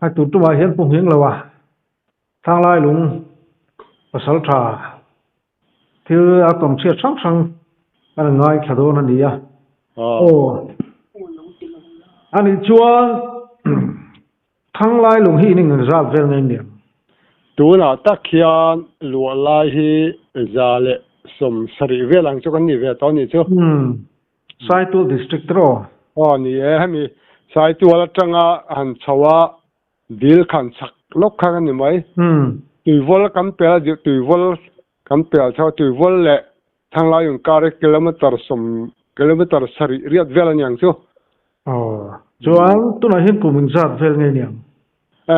Hei tun tumah hian pu nghing lo a, Thanglai lung pasal tha thil a tawn chhiat hrang hrang kan in ngaithla dawn a ni a. Aw. Anih chuan Thanglai lung hi in engzat vel nge niang? Tunah tak hian luah lai hi 170 vel ang chu kan ni ve tawh a nih chu. Umm. Saitual District rawh. Aw ni e, hemi Saitual atanga han chho a dil khan chak lawk kha ka ni mai. Tuivawl kan pel a, tuivawl kan pel chho a, tuivawl leh Thanglai inkar hi kilometer sawm, kilometer sarih riat vel a ni ang chu. Aw, chuan tunah hian kum inzat vel nge ni ang? E,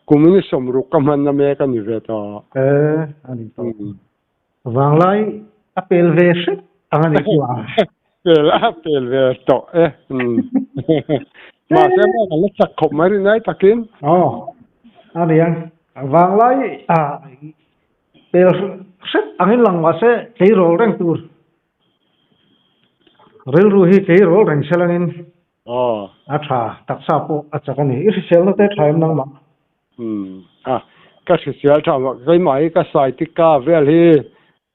kum in 60 ka hmanna mek a ni ve tawh. E, a ni tawh. Vanglai a pel ve hrep ang a ni chu a. Pel a pel ve tawh e. Mahse maw kan la chak khawp mai rin ai takin. Aw, a ni ang. Vanglai a pel hrep angin lang mahse tleirawl reng tur. Rilru hi tleirawl reng se langin a tha, taksa pawh a chak a ni. I hriselna te tha em nangmah? Umm a, ka hrisel tha vak keimah hi ka sai tika vel hi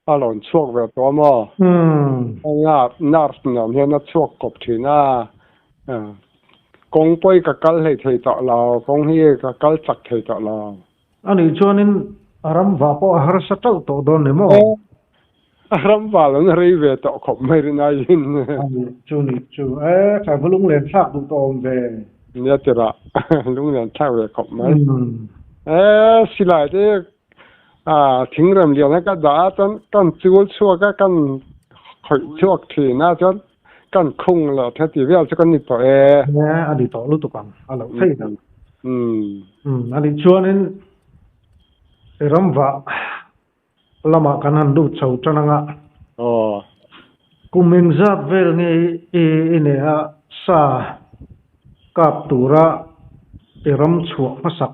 a rawn chhuak ve tawh a maw? Umm. A nurse nen hian a chhuak kawp thin a, kawng pawi ka kal hlei thei tawh lo, kawng hi ka kal chak thei tawh lo. A nih chuanin a ram vah pawh a harsa tauh tawh dawn ni maw? A ram vah lo na rei ve tawh khawp mai rin aiin. A nih chu nih chu. E, tlaiva lunglen thlak duh tawh awm ve. Nia tirah lunglen thlak ve khawp mai. E, silai te thingrem lian a ka dah a chuan kan chul chhuak a kan khawih chhuak thin a chuan kan khung leh the ti vel chu kan ni tawh e. E, a ni tawh lutuk ang, a lo thei lo. Umm, a nih chuanin ramvah lamah kan han lut chho tan anga. Aw. Kum engzat vel nge i nei a sa kap tura i ram chhuah hmasak?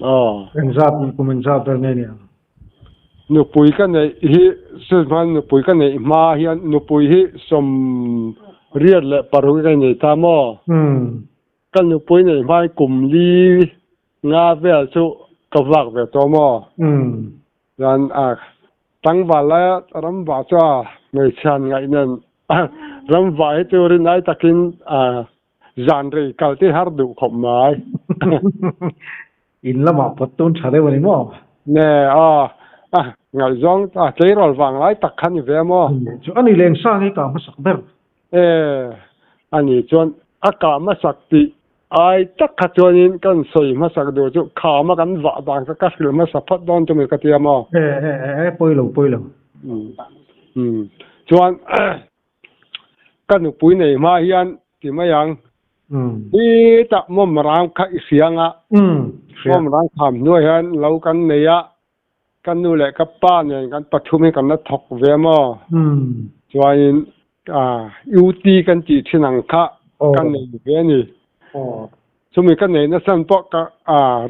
Aw. Engzat kum engzat vel nge nia? Nupui ka neih hi chuvang nupui ka neih hma hian nupui hi 86 ka nei ta maw? Umm. Ka nupui neih hma hi kum li nga vel chu ka vak ve tawh maw? Umm. Chuan a tlangval laia ramva chu a hmeichhian ngaih nen ramva hi chu rinai takin a zan rei kal te har duh khawp mai. In lamah pawt tun tha deuh a ni maw? Ne aw, a ngaihzawng a tleirawl vang lai tak kha ni ve maw? Chu a ni leng sang hi ka hmasak ber. E, a ni chuan a kah hmasak tih ai tak kha chuanin kan sawi hmasak duh chu khama kan vah dan kha ka hrilh hmasa phawt dawn chu mi ka tia maw? E, e, e, e, pawi lo, pawi lo. Umm, chuan ka nupui nei hma hian ti mai ang, hi tak mawm ram kha i hria anga, mawm ram kham hnuai hian lo kan nei a, Ka nu leh ka pa nen kan pathum hi kan la thawk ve maw? Chuanin UT kan tih thin ang kha ka nei ve a ni. Chumi ka nei nasan pawh ka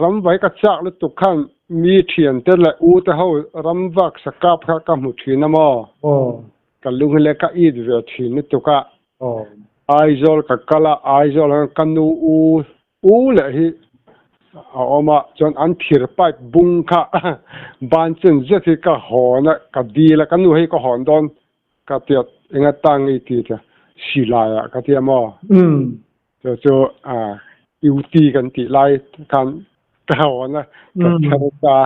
ramvai ka chak lutuk khan mi thiante leh u te ho ramvak sakap kha ka hmu thin a maw? Ka lung hi leh ka it ve thin lutuk a. Aizawl ka kal a, Aizawl ah khan ka nu u U leh hi a awm a, chuan an thir pipe bung kha ban chen zet hi ka hawn a, ka dil a, ka nu hei ka hawn dawn ka ti a, enga ta nge i ti tia, silai ah ka ti a maw? Chu chu UT kan tih lai khan ka hawn a, ka chher ta,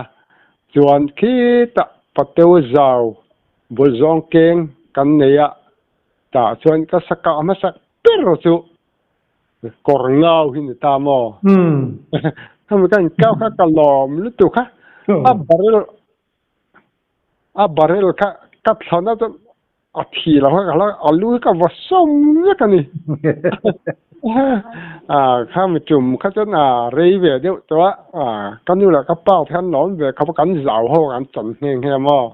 chuan khitah pateu zau bul zawng keng kan nei a, tah chuan ka sa kah hmasak ber chu Kawr ngau hi ni ta maw? Khami ka inkau kha ka lawm lutuk kha. A barrel a barrel kha ka thlana chuan a thi lo kha ka hlau a lu hi ka va sawm vek a ni. Khami tum kha chuan a rei ve deuh tawh a, ka nu leh ka pa te khan lawm ve khawp a kan zau ho an chan nghe nghe maw?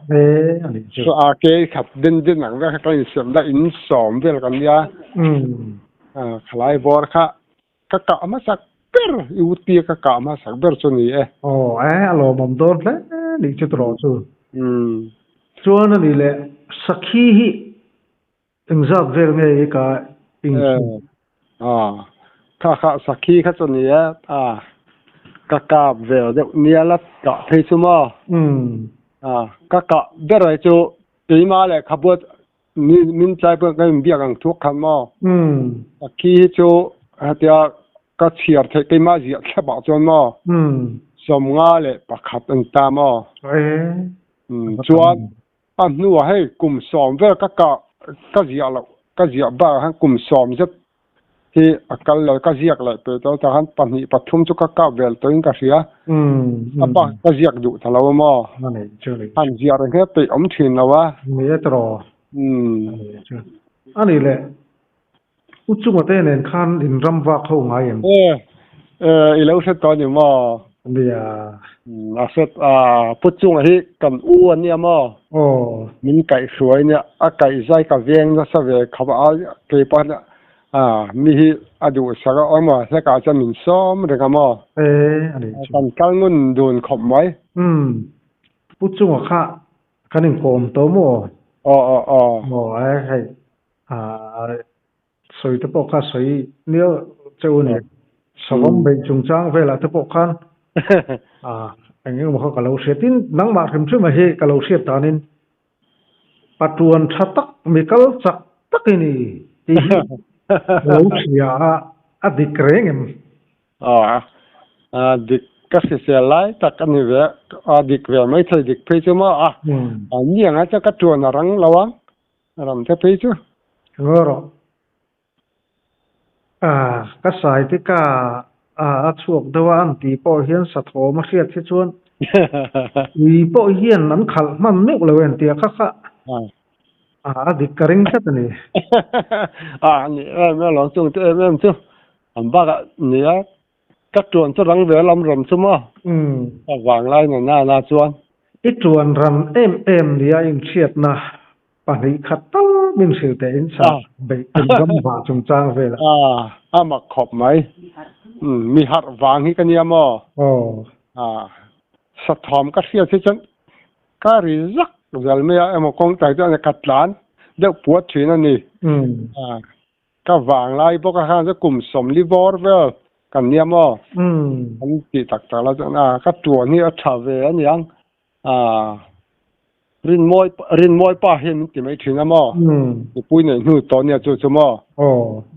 A ke khat den den ang vel kha kan insiam dah insawm vel kan nia. Khalai bawr kha ka kah hmasak ber, i uti ka kah hmasak ber chu ni e. Aw e, a lawmawm dawn hle nih chu tawh chu. Chuan a nih leh, sakhi hi engzat vel nge i ka ing chu? Aw, kha kha sakhi kha chu ni e. Ka kap vel deuh nia la kah phei chu maw? Ka kah ber ai chu keimah lehkhabu min tlai pawh kan inbiak ang thuak khan maw? A khi hi chu hetia ka chhiar theih keimah ziah thlep ah chuan maw? 51 an ta maw? Chuan a hnuah hei kum 10 vel ka kah ka ziah loh ka ziah bakah khan kum 10 zet hi a kal lo ka ziak leh pe tawh tah khan pahnih pathum chu ka kap vel tawhin ka hria a bak ka ziak duh ta lo a maw han ziah reng hian peih awm thin lo a. Ni e tawh a ni le U chunga te nen khan in ram vak ho ngai em? E, e, i lo hre tawh a ni maw? Nia. A hre, a, Pu Chunga hi kan u a nia maw? Aw. Min kaihhruai nia, a kaihzai ka veng nasa ve khawp a, kei pawh hian a, mi hi a duhsak a awm a, hlekah chuan min sawm reng a maw? E, a nih chu. Kan kal ngun dun khawp mai. Umm, Pu Chunga kha kan inkawm tawh maw? Aw, aw, aw. Aw, e, hei, sawi te pawh kha sawi nial cheu a ni. Savawm beih chungchang velah te pawh khan eng eng emaw kha ka lo hria. Tin, nangmah hrim hrim a hi ka lo hriat danin patuan tha tak mi kal chak tak i ni tih hi ka lo hria a, a dik reng em? A dik ka hrisel lai tak a ni ve, a dik ve maithei dik phei chu maw a, a ni ang a chuan ka tuan a rang lo ang. Ram te phei chu. Ngaw rawh. A, ka sai te ka a a chhuak deuh a an tih pawh hian sathawm a hriat hi chuan ui pawh hian an khalh hman meuh lo en tia kha kha a a dik ka ring tlat a ni. A ni em em lo chung te em em chu an bakah nia ka tuan chu rang ve lam ram chu maw a vanglai na na na chuan. I tuan ram em em nia inhriatna Pahnih khat tal min hrilh teh in sa beih in ram vah chungchang vel a. A mak khawp mai. Mi harh vang hi ka nia maw? Aw. Sathawm ka hriat hi chuan ka ri zak zel mai a, emaw kawng tai chuan ka tlan deuh puat thin a ni. Ka vanglai bawk a khan chu kum 40 bawr vel kan nia maw? Kan tih tak tak la chuan a ka tuan hi a tha ve a niang. Rinmawi Rinmawi pa hian min ti mai thin a maw? Mipui neih hnu tawh nia chu chu maw?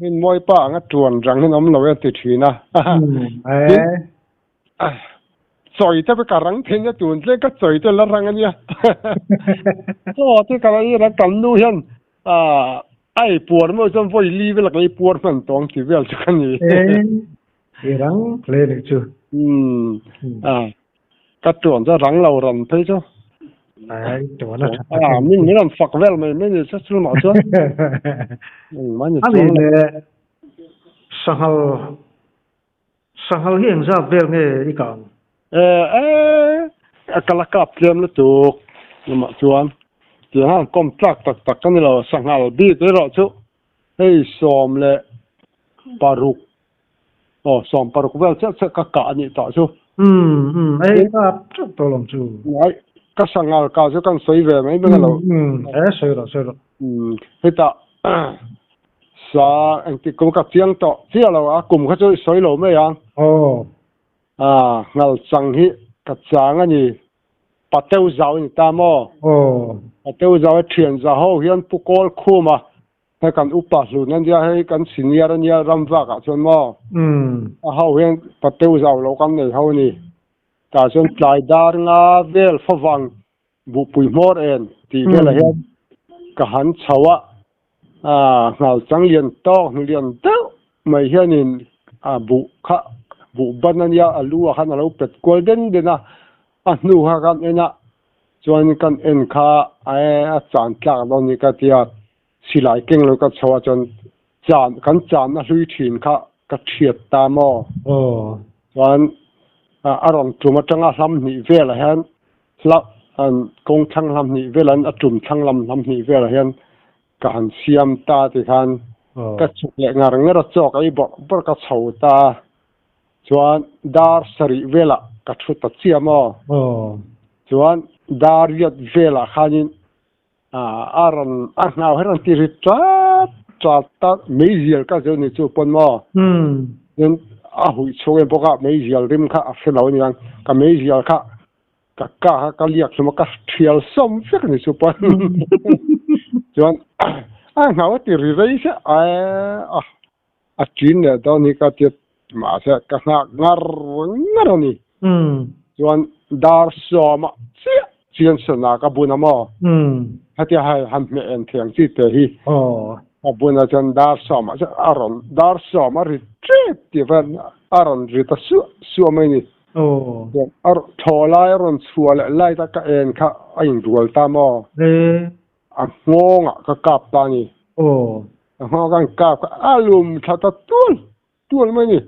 Rinmawi pa anga tuan rang hian awm lo e a ti thin a. Chawi te ka rang thei nia tun tlem ka chawi te la rang a nia. Chaw te ka la i kan nu hian a ei puar maw chuan vawi li vel ka ei puar hman tawng ti vel chu ka ni. I rang hle nih chu. Ka tuan chu rang lo ran phei chu. Ai tuan a tha. A min min an fak vel mai mai ni chu chu mah chuan. Mai ni chuan. Ani le sanghal sanghal hi engzat vel nge i kah ang? E e a kala kap tlem lutuk lamah chuan tiang han kawm tlak tak tak ka ni lo sanghal bik erawh chu hei 16. Aw, 16 vel chiah chiah ka kah a nih tah chu. Umm, umm, ei ka teuh tawh lawm chu. Ai, ka sanghal kah chu kan sawi ve mai mai a lo. Umm, e sawi rawh, sawi rawh. Umm, hetah sa engtik kum ka chiang tawh chiah lo a, kum kha chu i sawi lo mai ang. Aw. A, ngal chang hi ka chang a ni. Pateu zau a ni ta maw? Aw. Pateu zau a thian za ho hian Pu Kawl Khum a Hei kan upa hlun a nia, hei kan senior a nia ram vakah chuan maw a ho hian pateu zau lo kan nei ho a ni. Tah chuan tlai dar nga vel favang buhpui hmawr en tih velah hian ka han chho a, nghal chang lian tawk hnu lian deuh mai hianin a buh kha buh ban a nia, a lu ah khan a lo pet kual den den a, a hnu kha kan en a, chuan kan en kha a chan tlak dawn ni ka tia silai keng lo ka chho a chuan chan kan channa hlui thin kha ka thiat ta maw chuan a rawn tum atanga hlam hnih velah hian hla kawng thlang hlam hnih velah hian a tum thlang lam hlam hnih velah hian ka han siam ta ti khan ka chhuk leh ngar ngar a chawk ei bawrh bawrh ka chho ta Chuan dar sarih velah ka thu ta chiah maw? Chuan dar riat velah khanin a rawn a hnau hi rawn ti ri chat chat ta meizial ka zeu ni chu pawn maw? Chuan a hui chhuak em bawk a meizial rim kha a hre lo aniang ka meizial kha ka ka kha ka liak hlum a ka thial sawm vek a ni chu pawn chuan a nghau a ti ri rei se a a ṭin leh dawn hi ka tia mahse ka nghak ngar ngar a ni. Chuan dar sawma chiah chian sana ka bun a maw? Hetia hei han hmeh en thei ang chi te hi. Ka bun a chuan dar sawmah chuan a rawn dar sawm a ri ṭep tih vel a rawn ri ta suah suah mai ni. Chuan a thaw lai a rawn chhuah leh light a ka en kha a inrual ta maw? A nghawngah ka kap ta a ni. A nghawng kan kap kha a lum thla ta tual tual mai a ni.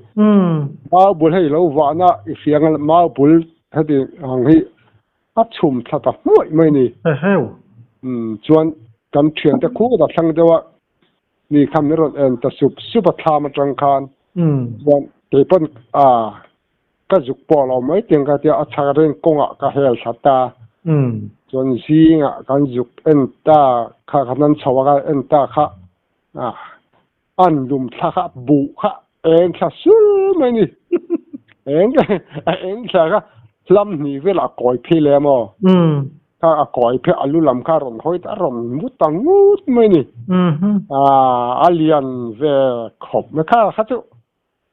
Mau bul hei lo vahna i hria ang a, mau bul heti ang hi a chhum thla ta hmuaih mai a ni. Chuan kan thiante khu ta thlang deuh a, mi kha min rawn en ta sup sup a thlam atang khan. Chuan keipawn a Ka zuk pawh lo mai tiang ka tia a chhak reng kawngah ka hel thla ta. Chuan zingah kan zuk en ta kha khan an chho a ka en ta kha an lum thla kha buh kha eng thla sul mai ni. Eng a eng thla kha hlam hnih velah a kawi phei leh a maw? Kha a kawi phei a lu lam kha a rawn hawi ta a rawn mu ta ngut mai ni. A lian ve khawp mai kha kha chu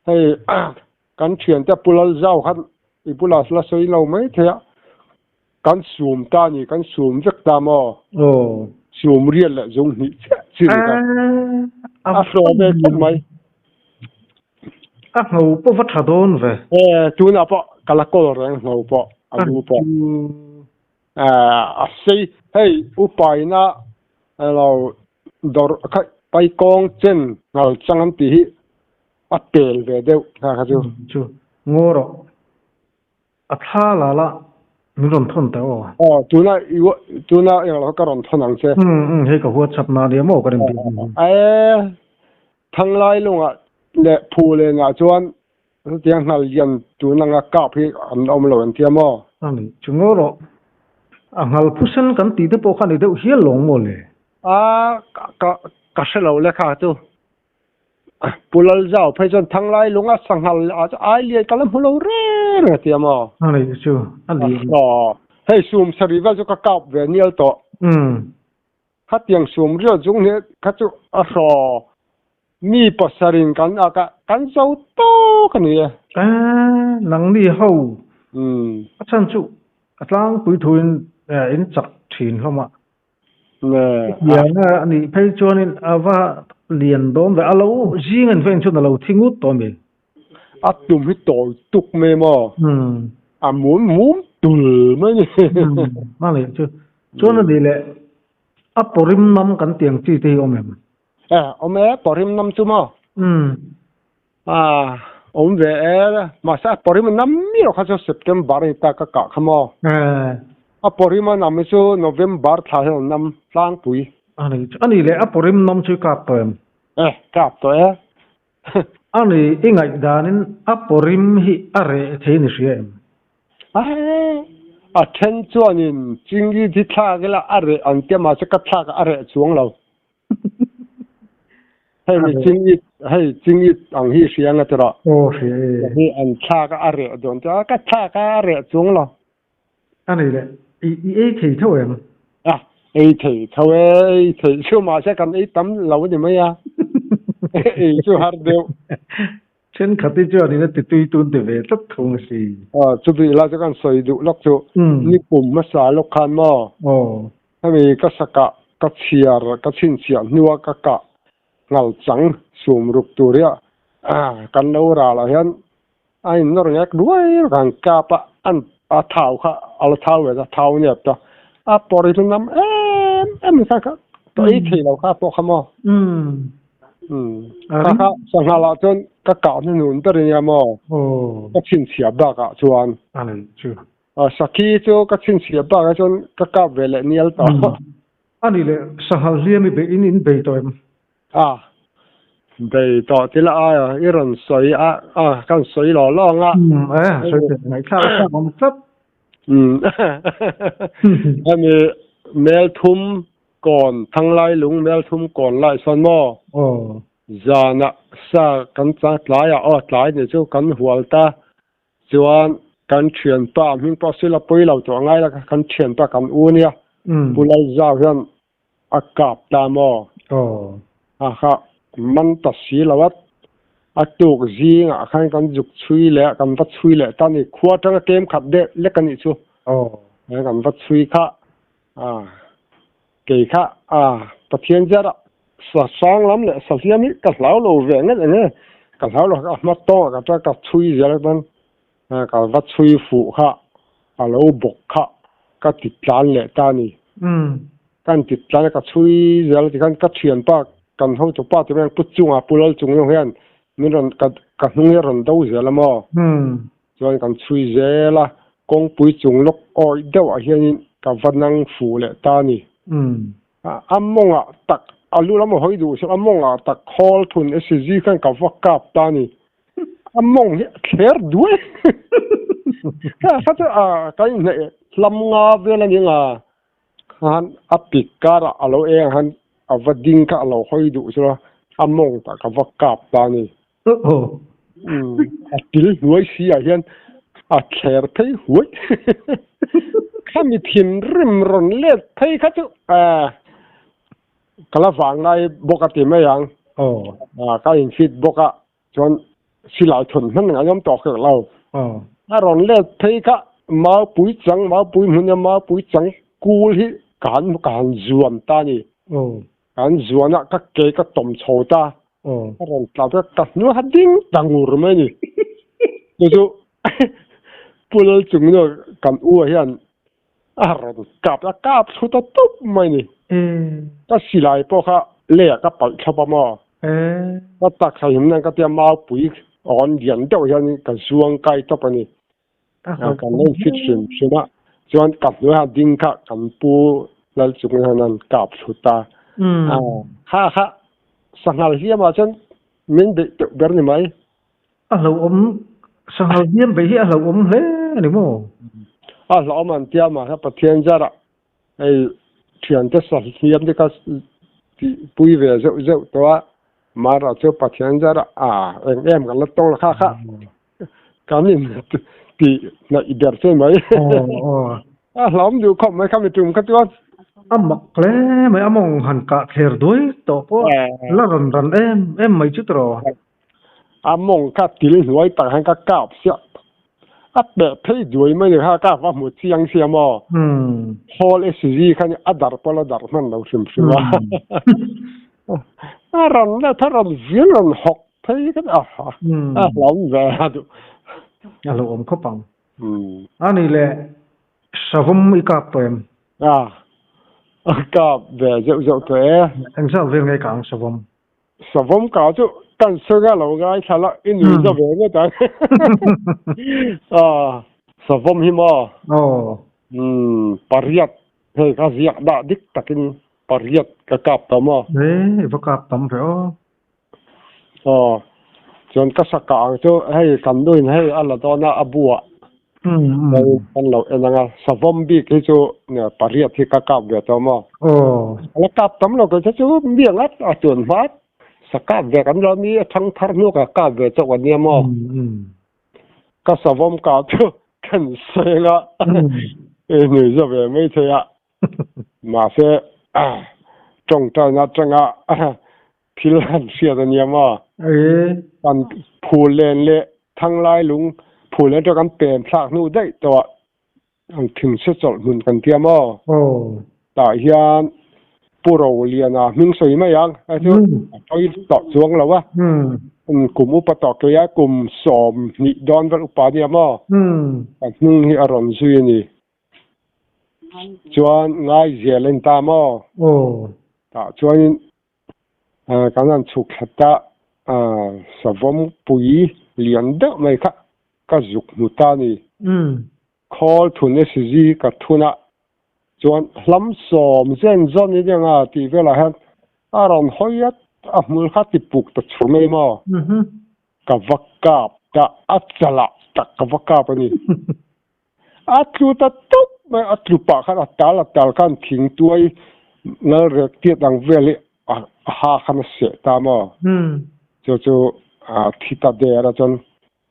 Hei kan thiante Pu Lalzau khan i bulah la sawi lo mai thei a, kan sum ta a ni, kan sum vek ta maw? Aw. Sum riat leh zung hnih chiah chi ni kha. A hlawh ve khawp mai. A ngho pawh va tha dawn ve. E, tunah pawh ka la kawl reng ngho pawh, a lu pawh. A sei, hei upaina lo dawr kha paikawng chen nghal chang an tih hi a pel ve deuh kha kha chu. Chu ngaw rawh a thla la la min rawn thawn teh aw. Aw tuna i tuna eng lo ka rawn thawn ang che. Um um hei ka WhatsApp na nia maw ka rin bik ni. E thanglai lungah leh phulen ah chuan chutiang nghal lian tun anga kap hi an awm lo an tia maw. Ani chu ngaw rawh a nghal phusen kan tih te pawh kha ni deuh hial lawng maw le. A ka ka hre lo le kha chu. Pu Lalzau phei chuan Thanglai lunga sanghal ah chuan ai lian ka la hmu lo reng reng a ti a maw? A nei chu a lian. Aw, hei sum sarih vel chu ka kap ve nial tawh. Khatiang sum rial chung hi kha chu a hraw mi pasarin kan ak a, kan zo tawk a ni e. E, nangni ho. A chhan chu a tlangpui thuin in chak thin hlawm a. Lian a nih phei chuanin a va lian dawn ve, a lo zing an veng chuan a lo thi ngut tawh a mi? A tum hi tawi tuk mai maw? A mum mum tul mai ni. A nih chu. Chuan a nih leh a pawrim nam kan tih ang chi te hi awm em? E, awm e, pawrim nam chu maw? A, awm ve e, mahse a pawrim a nam mi lo kha chu September a ni ta ka kah kha maw? A pawrim a nam hi chu November thla hian a nam tlangpui. A ni chu, a ni leh a pawrim nam chu i kap tawh em? E, kap tawh e. A ni, i ngaihdanin a pawrim hi a reh thei ni hria em? A, a then chuanin Chingi thi thlak ila a reh ang tia mahse ka thlak a reh chuang lo. Hei mi chingit hei chingit ang hi hria nga tira. Aw hria e. Hi an thlak a reh dawn chu a ka thlak a reh chuang lo. A nei le i i ei thei tho em? A ei thei tho e ei thei chu mahse kan ei tam lo a ni mai a. Ei chu har deuh. Thenkhat hi chuan in a ti tui tun ti ve tlat thung a si. Aw chuti lai chu kan sawi duh lawk chu ni kum hmasa lawk khan maw? Aw. Hemi ka sakah ka chhiar ka chhinchhiah hnua ka kah nghal chang sum ruk tur hi kan lo ral ah hian a innawr ngek ruai ruai an kap a an a thau kha a la thau ve ta thau nep ta a pawr hi chu nam em em kha kha ka ei thei lo kha pawh kha maw kha kha sanghal ah chuan ka kah hnuhnun ber ania maw ka chhinchhiah bak ah chuan Sakhi chu ka chhinchhiah bakah chuan ka kap ve leh nial tawh. A nih leh sanghal hliam i beih in in bei tawh em? A, bei tawh ti la aia i rawn sawi a, a kan sawi law law ang a. Umm e, sawi teh ngaihthlak a chak awm tlat. Umm hemi Melthum kawn Thanglai lung Melthum kawn lai sawn maw? Aw. Zana sa kan chang tlaiah aw tlai ni chu kan hual ta chuan kan thianpa hming pawh sila pawi lo tawh ngai la kan thianpa kan u nia Pu Lalzau hian a kap ta maw? A kha man ta si lo a, a tuk zingah khan kan zuk chhui leh kan va chhui leh ta ni khua atanga kem khat deuh lek a nih chu. Kan va chhui kha a kei kha a Pathian zara sa sang lam leh sa hliam hi ka hlau lo ve ngat eng e ka hlau lo a hma tawngah ka chuan ka chhui zel chuan ka va chhui fuh kha a lo bawk kha ka ti tlan leh ta a ni. Kan ti tlan a ka chhui zel tikhan ka thianpa kan hotupa te hian pu chunga pu lal chung zawng hian min rawn ka ka hnung hi a rawn do zel a maw? Chuan kan chhui zel a kawngpui chung lawk awih deuhah hianin ka va nang fuh leh ta a ni. A mawngah tak a lu lam a hawi duh chu a mawngah tak khawl thun SG khan ka va kap ta a ni. A mawng hi a thler duai. Kha chu a kan inhnaih hlam nga vel a ni nga khan a pik karah a lo eng han a va ding kha a lo hawi duh chu a mawng tak ka va kap ta a ni. A til hnuai si ah hian a thler phei huai. Khami thinrim rawn let phei kha chu ka la vang lai bawk a ti mai ang. Ka infit bawk a chuan silai thun hman ang awm tawh kher lo. A rawn let phei kha maupui chang maupui hmun a maupui chang kul hi ka han ka han zuam ta a ni. Ka han zuan a ka ke ka tawm chho ta. A rawn tla vek ka hnuai kha ding ta ngur mai a ni. Chu chu Pu Lalchungnu kan u ah hian a rawn kap a kap thlu ta tawp mai a ni. Ka silai pawh kha leiah ka palh thlawp a maw? Ka taksa him nan ka tia maupui awn lian deuh hian ka zuang kai tawp a ni. Kan lo fit hrim hrim a, chuan ka hnuaia ding kha kan pu Lalchunga hian an kap thlu ta. Kha kha sanghal hliamah chuan min beih teuh ber ni mai. A hlauhawm, sanghal hliam beih hi a hlauhawm hle a ni maw? A hlauhawm an tia mahse Pathian zarah hei thiante sa hliam te kha tihpui ve zeuh zeuh tawh a, mahra chu Pathian zarah a eng em kan la tawng la kha kha. Kan in ti hnaih ber che mai. A hlawm duh khawp mai kha mi tum kha chuan. A mak hle mai a mawng han kah thler duai tawh pawh la rawn ran em em mai chu tawh. A mawng kha til hnuai tak hian ka kap siah a peh phei duai mai ni kha ka va hmu chiang sia maw. Hall SG kha ni a dar pawh la dar hman lo hrim hrim a. A rawn la tha rawn vil rawn hawk Phei khat a a hlawm ve a duh. A hlauhawm khawp ang. A ni le savawm i kap tawh em? A a kap ve zeuh zeuh tawh e. Eng zat vel nge ka ang savawm? Savawm ka chu kan sawi a lo ngaithla la i nui za ve ngawt ang. A savawm hi maw? Aw. Pariat hei ka ziak dah dik takin pariat ka kap ta maw? E i va kap tam ve aw. Aw, chuan ka sa kah ang chu hei kan nuin hei a la dawn a a buah kan lo en ang a, savawm bik hi chu pariat hi ka kap ve tawh maw? A la kap tam lo kei te chu mi ang a a chuan hma sa kap ve kan lo mi a thang thar hnu ka kap ve chauh a nia maw? Ka savawm kah chu kan seng a, i nui za ve mai thei a, mahse tawngtaina atanga thil han hriat a nia maw? Kan phul len leh thanglai lung phul len atanga kan pen thlak hnu daih tawh ah ang thingse chawlh hmun kan tia maw? Tah hian Pu Roliana hming sawi mai ang a chu a pawi tawh chuang lo a, kum upa tawh kei a kum 20 dawn vel upa a nia maw? Ka hnung hi a rawn zui a ni. Chuan ngai zel a ni ta maw? Tah chuanin kan han chhuk thla ta savawm pui lian deuh mai kha ka zuk hmu ta a ni. Khawl thun SG ka thun a, chuan hlam sawm zen zawn i nia nga tih velah hian a rawn hawi at a hmul kha ti puk ta chhur mai maw? Ka va kap ta a chalah tak ka va kap a ni. A tlu ta tawp mai, a tlu pah khan a tal a tal khan thing tuai ngal rek tiat ang vel hi. A ha khan se ta mo chu chu a thi ta de ra chon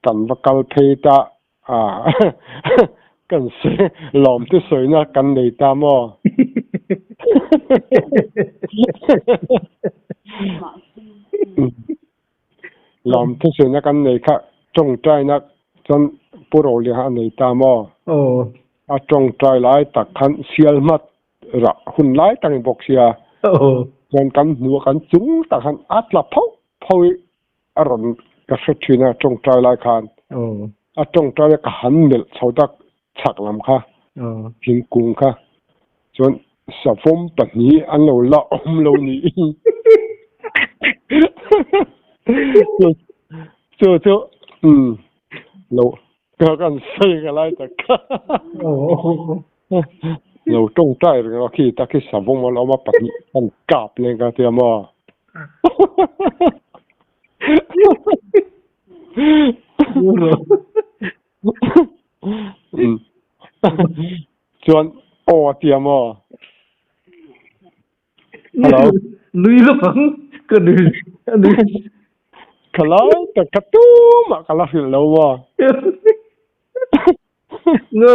kan va kal phei ta a kan se lom tu soi na kan nei ta mo lom tu soi na kan nei kha tong trai na chon puro li ha nei ta mo a tong trai lai tak khan sial mat ra hun lai tang bok sia chon kan nuwa kan chung tak khan atla phau phoi aron ka hre thina tong trai lai khan a tong trai ka han mel chhodak chak lam kha thing kung kha chon safom pahni an lo la om lo ni chu chu lo ka kan sei ka lai tak lo tong trai ro khi ta khi safom lo ma pahni an kap len ka tia ma chuan o tia mo hello nui lo phang ka nui nui khala ta ka tu ma kala hil lo wa ngơ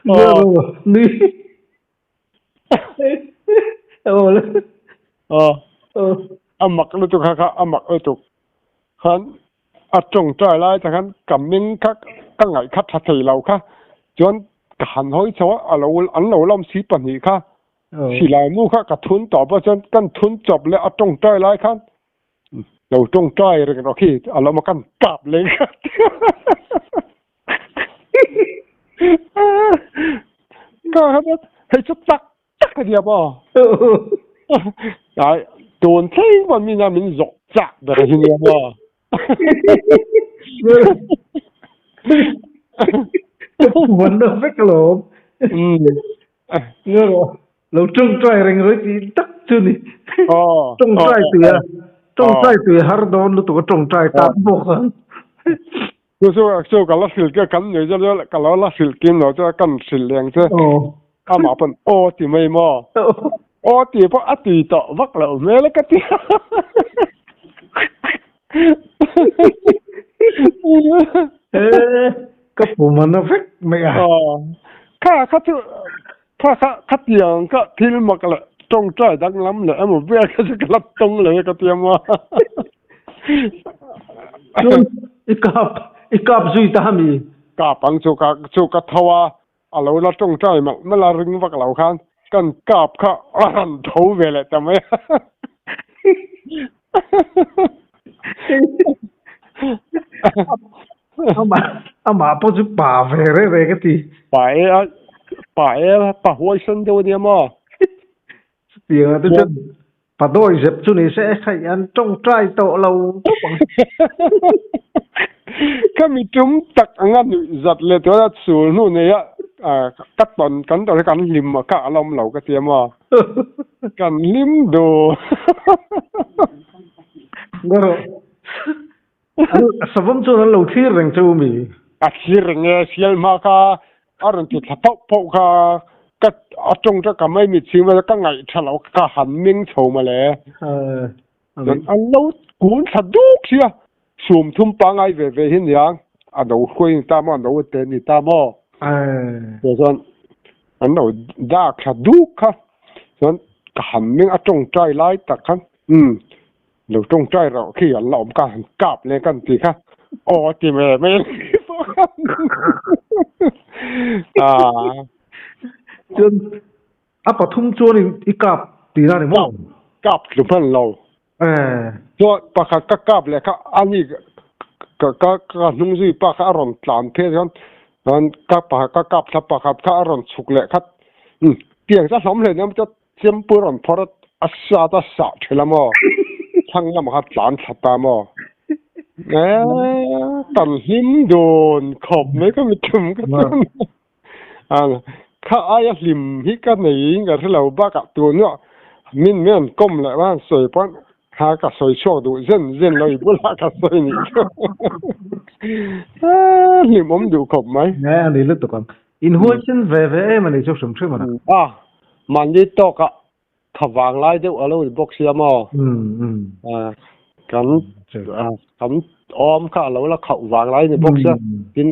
ngơ nui ờ amak lu tu kha kha amak lu tu khan a tong trai lai ta khan kam ming kha ka ngai kha tha thei lo kha chuan ka han hoi chawa a lo an lo lam si pahnih kha si lai mu kha ka thun to pa chuan kan thun chop le a tong trai lai khan lo tong trai reng ro khi a lo ma kan kap le kha ka ha hei chu tak tak ka dia ba ai tuần thế mà mình là mình rộng chạc được cái gì mà vẫn được phép lộn ngơ rồi lâu trông trai reng rồi thì tắc chưa nè trông trai từ trông trai từ har đón nó tụi trông trai tạm buộc hả số số cái lá xịt cái cắn người cho cái lá xịt kim nó cho cắn xịt liền chứ à mà phần ô thì mày mà ô thì có ăn thì tọ vắt lẩu mê lấy cái tiếng cái phụ mà nó phết mày à kha kha thứ kha kha kha tiền kha thiên mà cái trong trái đang lắm là em một việc cái cái lắp tông là cái tiền mà ít cặp duy ta mi cặp bằng số cái thau à lâu là trong trái mà mà là rừng vắt lẩu khan cần cặp kha ăn thấu về lại tao mới mà bao nhiêu bà về đấy về cái gì bà bà huôi sinh đâu đi mà tiền tôi chân bà đôi dẹp chú này sẽ khai ăn trong trai tổ lâu cái mi chúng tặc ăn giật lên tôi đã xuống nu này á à cắt tuần cắn tôi cắn lim mà cả lòng lẩu cái tiền mà cắn lim đồ ngờ savam chu an lo thir reng chu mi a thir reng e sial ma kha a ron ti thla pau pau kha ka a tong ta ka mai mi ching ma ka ngai tha lo ka han ming chho ma le an lo kun tha duk sia sum thum pa ngai ve ve hin yang a do khuin ta ma do te ni ta mo chuan an lo da tha duk kha chuan ka han ming a tong trai lai tak khan lo tong trai ro khi an lom ka han kap le kan ti kha o ti me me à chuan a pathum chuan in i kap ti na ni mo kap lu phan lo chuan pakhat ka kap le kha ani ka ka ka hnung zui pa kha a rawn tlan phe chuan chuan ka pakhat ka kap thla pakhat kha a rawn chhuk leh khat tiang cha hlawm hle nia cha chempui rawn phawrh a sa ta sa thela maw thlang lamah kha tlan thla ta maw tan hlim dawn khawp mai ka mi thum ka chuan kha aia hlim hi ka nei ka hrelo bakah tun ah min men kom leh van sawi pawn ha ka sawi chhuak duh zen zen lo i bulah ka sawi nih chu hlim awm duh khawp mai ani lutuk ang in huai chen ve ve em ani chu hrim hrim a a mahni tawkah Kha vang lai deuh alo ni bawk sia maw. Kan kan awm kha alo la khauh vang lai ni bawk sia. Tin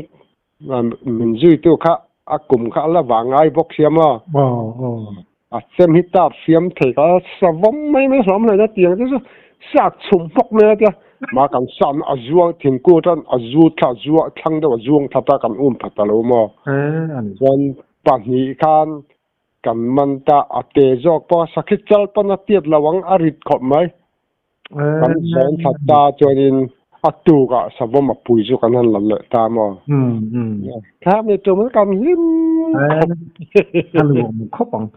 min zui tu kha a kum kha la vang ngai bawk sia maw. A chem hi tap siam thei ka savom mai mai hlawm hlei na tiang te chu sat chhum hmawk mai a tia. Ma kan sam a zuang thingkung atang a zu thla zua thlang deuh a zuang thla ta kan um phat ta lo maw. Chuan pahnih khan kan man ta a te zawk pawh a sakhi chal pawn a tiat lo ang a rit khawp mai. Kan sawn thla ta chuanin a tukah savawm a pui chu kan han la leh ta maw. Thla mi tum kan hlim khawp. A nuam khawp ang.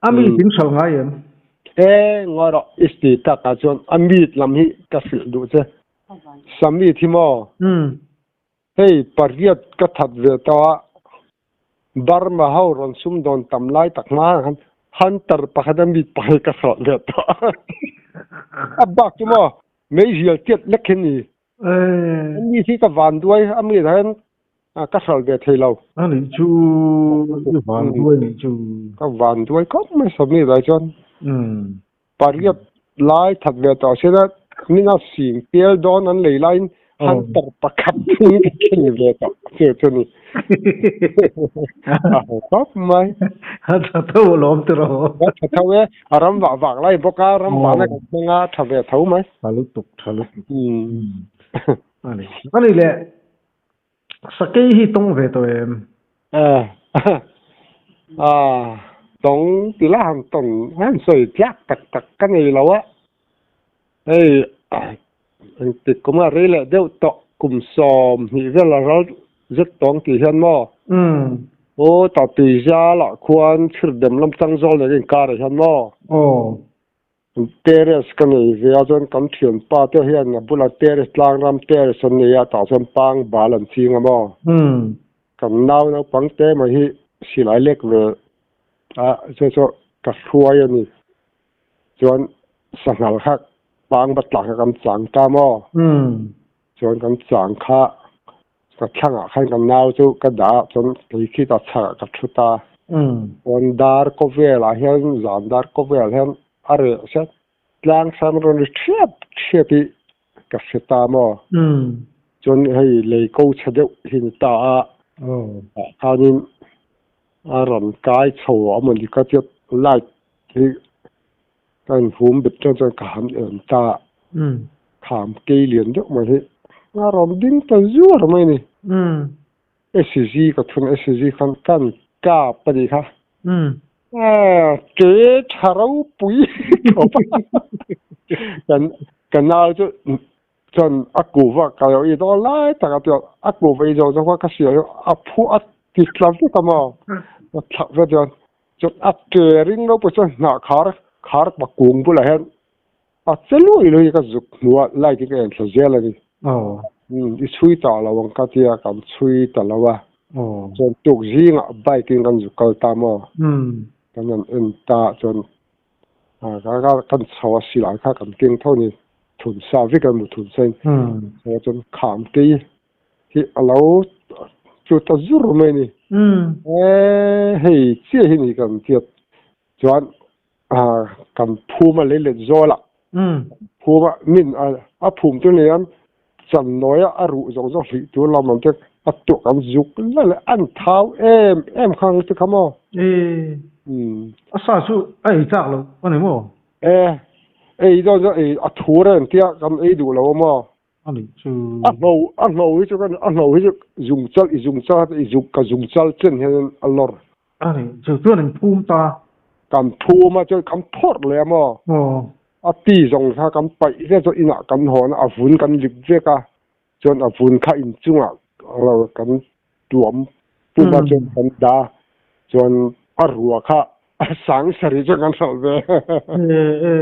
A mi tin hral ngai em? E ngawi rawh i sti takah chuan a mit lam hi ka hrilh duh che. Samit hi maw? Hei pariat ka that ve tawh a, Burma ho rawn sumdawn tam lai tak hma khan Hunter pakhat a mit pakhat ka hrawt ve tawh a. A bak chu maw meizial tiat lek hi ni. A mi hi ka van duai a mi ah hian ka hral ve thei lo. A nih chu i van duai nih chu. Ka van duai khawp mai sawmi lai chuan. Pariat lai that ve tawh se la mina sing tel dawn an lei laiin hunter pakhat thung ka khen ve tawh chu chu ni. A ho khawp mai. A tha tho alawm tiraw. A tha tho e, a ram vah vak lai bawk a, ram vahna kan hmang a, tha ve tho mai. Tha lutuk, tha lutuk. A ni. A ni le, Sakei hi tawng ve tawh em? A, tawng ti la han tawn han sawi tlak tak tak ka nei lo a. Hei engtik kum a rei leh deuh tawh kum 20 vel a ral zet tawng tih hian maw? Aw ta tuizal ah khuan chhirdem lam chang zawl nen inkar ah hian maw? Aw. Terrace ka nei ve a chuan kan thianpa te hian a bulah terrace tlang ram terrace an nei a tah chuan pang bal an ching a maw kan nau naupang te mai hi silai lek ve a chu chu ka hruai a ni chuan sanghal kha pang va tlak kha kan chang ta maw chuan kan chang kha ka thlangah khan kan nau chu ka dah a chuan kei khi ta chhakah ka thu ta chuan dar kaw velah hian zan dar kaw velah hian a reh sia tlang sam rawn ri thiap thiap hi ka hre ta maw chuan hei lei ko chhe deuh hi ni ta a ah khanin a rawn kai chho a mawni ka tia light hi ka inhum bet chuan chuan ka han en ta kham kei lian deuh mai hi a rawn ding ta zuar mai a ni. SG ka thun SG khan kan kap a nih kha. Ke tha ropui khawp a. Kan ka nau chu chuan a kuva ka lo i dawn lai tak a chuan a kuva i zawng zawng kha ka hria a phu a ti tla vek a maw. A thlauh vek chuan chuan a ke ring ropui chuan hnah khar khar pakung bulah hian A che lui lui ka zuk hmu a, light hi ka en thla zel a ni. I chhui ta lo ang ka tia, kan chhui ta lo a. Chuan tuk zingah bike in kan zuk kal ta maw? Kan han en ta chuan kan chho a silai kha kan keng tho ni, thun sa vek a mu thun sa in. Chuan kham kei hi a lo chu ta zur mai ni. Hei chiah hi ni kan tiat chuan kan phum a lei let zawl a phum a min a phum chu nia chan nawi a a ruh zawng zawng hlih tur lam ang te a tuah kan zuk la leh an thau em em kha ang te kha maw a sa chu a ei chak lo a ni maw e ei dawn chu ei a thur a entia kan ei duh lo a maw a nih chu a hlo a hlo hi chu kan a hlo hi chu zung chal i zung chal i zung ka zung chal chen hian a lawr a nih chu chuan in phum ta kan phum a chuan kan phawrh leh a maw a ti zawng kha kan paih vek chuan inah kan hawn a a vun kan lip vek a chuan a vun kha inchungah lo kan tuam pum a chuan kan dah chuan a rua kha a sang sarih chuan kan hralh ve. E e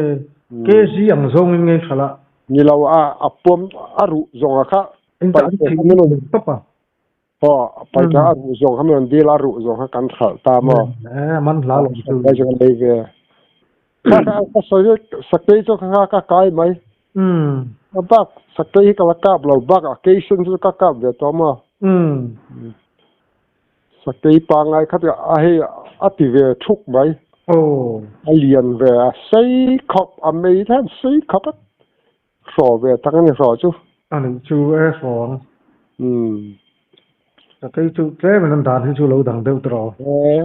kg ang zawngin ngei hralh a. Ni lo a a pawm a ruh zawng a kha paih te kha min rawn tawp a. Aw paih te a ruh zawng kha min rawn dil a ruh zawng kha kan hralh ta maw. E man hla lo chu. Kai chu kan lei ve. Kha kha ka sawi sakei chu kha ka kai mai. A bak sakei hi ka la kap lo bak a keisen chu ka kap ve tawh maw. Sakei pangngai kha chu a hei a ti ve thuk mai. Aw. A lian ve a sei khawp a mei te hian sei khawp a hraw ve tak a ni hraw chu. A nih chu e hraw ang. Umm. Ka kei chu tlem in an dan hi chu lo dang deuh tawh. E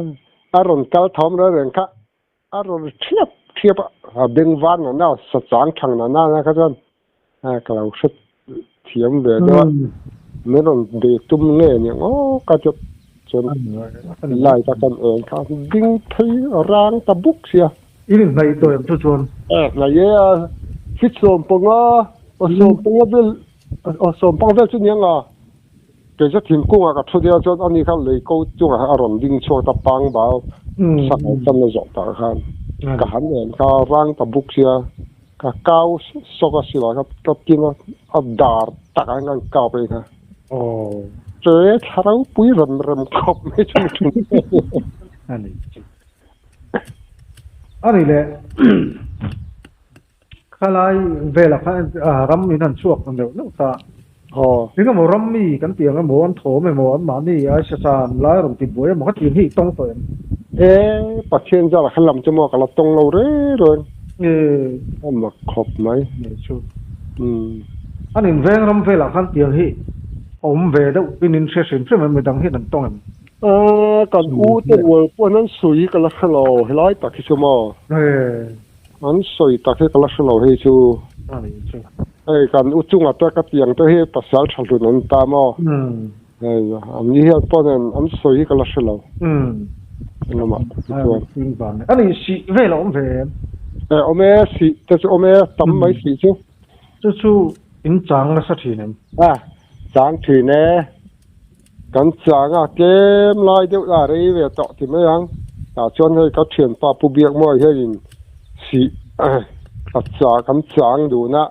a rawn kal thawm reng reng kha a rawn thiap thiap a, a beng var na na sa chang thang na na kha chuan a ka lo hre thiam ve deuh a, min rawn be tum nge ni ang aw ka chu chuan light a kan eng kha ding phei rang ta buk sia. In inhnaih tawh em chu chuan? E hnaih e a, fit sawmpanga aw sawmpanga vel aw sawmpanga vel chu ni ang a. Kei chu thingkungah ka thu nia chuan ani kha lei ko chungah khan a rawn ding chhuak ta pang bal sangai chan a zawh tak khan ka han en kha rang ta buk sia ka kau sawk a sila kha ka tin a a dar takah hian ka kau phei kha che thla ropui rem rem khawp mai chu ni thin. Ani leh Khalai velah khan ram in an chhuak ta neuh neuh ta. Aw. Eng emaw ram mi kan tih ang emaw an thawm emaw an mahni aisa chan lai rawn ti buai emaw ka tih hi i tawng tawh em? E, Pathian zara kha lam chu maw ka la tawng lo reng reng. E. A mak khawp mai. Nei chu. Umm. An inveng ram velah khan tiang hi awm ve deuh in in hre hrim hrim em midang hian an tawng em? E, kan u te rual pawh hian an sawi ka la hre lo helai tak hi chu maw. E. An sawi tak hi ka la hre lo hei chu. Hei kan u chunga te ka tiang te hi pasal tha hlun an ta maw? Hei an ni hian pawh nen an sawi hi ka la hre lo. Englamah hi chuan. Ani sih vel a awm ve em? E awm e sih te chu awm e tam mai sih chu. Chu chu in chang nasa thin em? A chang thin e. Kan chang a tlem lai deuh a rei ve tawh ti mai ang. Tah chuan hei ka thianpa Pu Biakmawi hianin sih a chang kan chang dun a,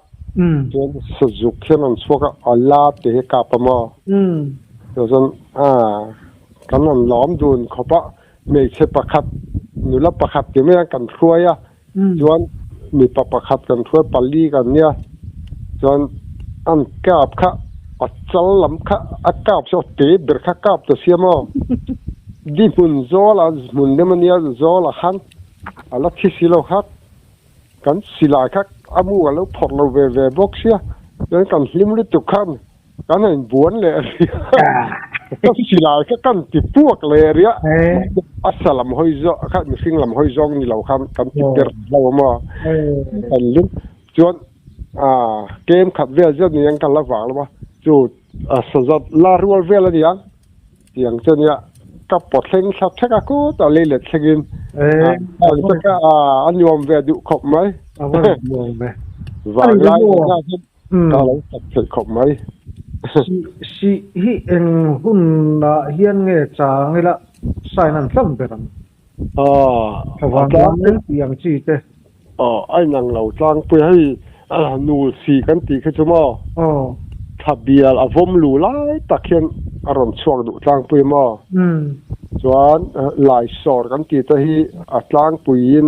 chuan sazuk hian an chhuak a, a la te hi a kap a maw? Chuan kan rawn lawm dun khawp a, hmeichhe pakhat nula pakhat ti mai ang kan hruai a, chuan mipa pakhat kan hruai pali kan nia chuan an kap kha a chal lam kha a kap chu a te ber kha kap ta sia maw di hmun zawl a hmun lem ania zawl ah khan a la thi si lo kha kan silai kha a mu a lo phawrh lo ve ve bawk sia chuan kan hlim lutuk khan Kan han buan leh ria ka silai kha kan ti puak leh ria a sa lam hawi zawk kha mihring lam hawi zawng ni lo khan kan ti per lo a maw kan lim chuan kem khat vel zet ni ang kan la vang lo a chu a sazat la rual vel a ni ang tiang chu nia ka pawt thleng thla thek a kut a lei let thlengin a nuam ve duh khawp mai vanglai Ka lo tak theih khawp mai. Sih hi eng hunah hian nge chang ila sign an tlang ber ang? Thlavang lam tih ang chi te. Aw, a inang lo tlangpui hei nul si kan tih khi chu maw? Thla bial a vawm lu lai tak hian a rawn chhuak duh tlangpui maw? Chuan laisawr kan tih te hi a tlangpuiin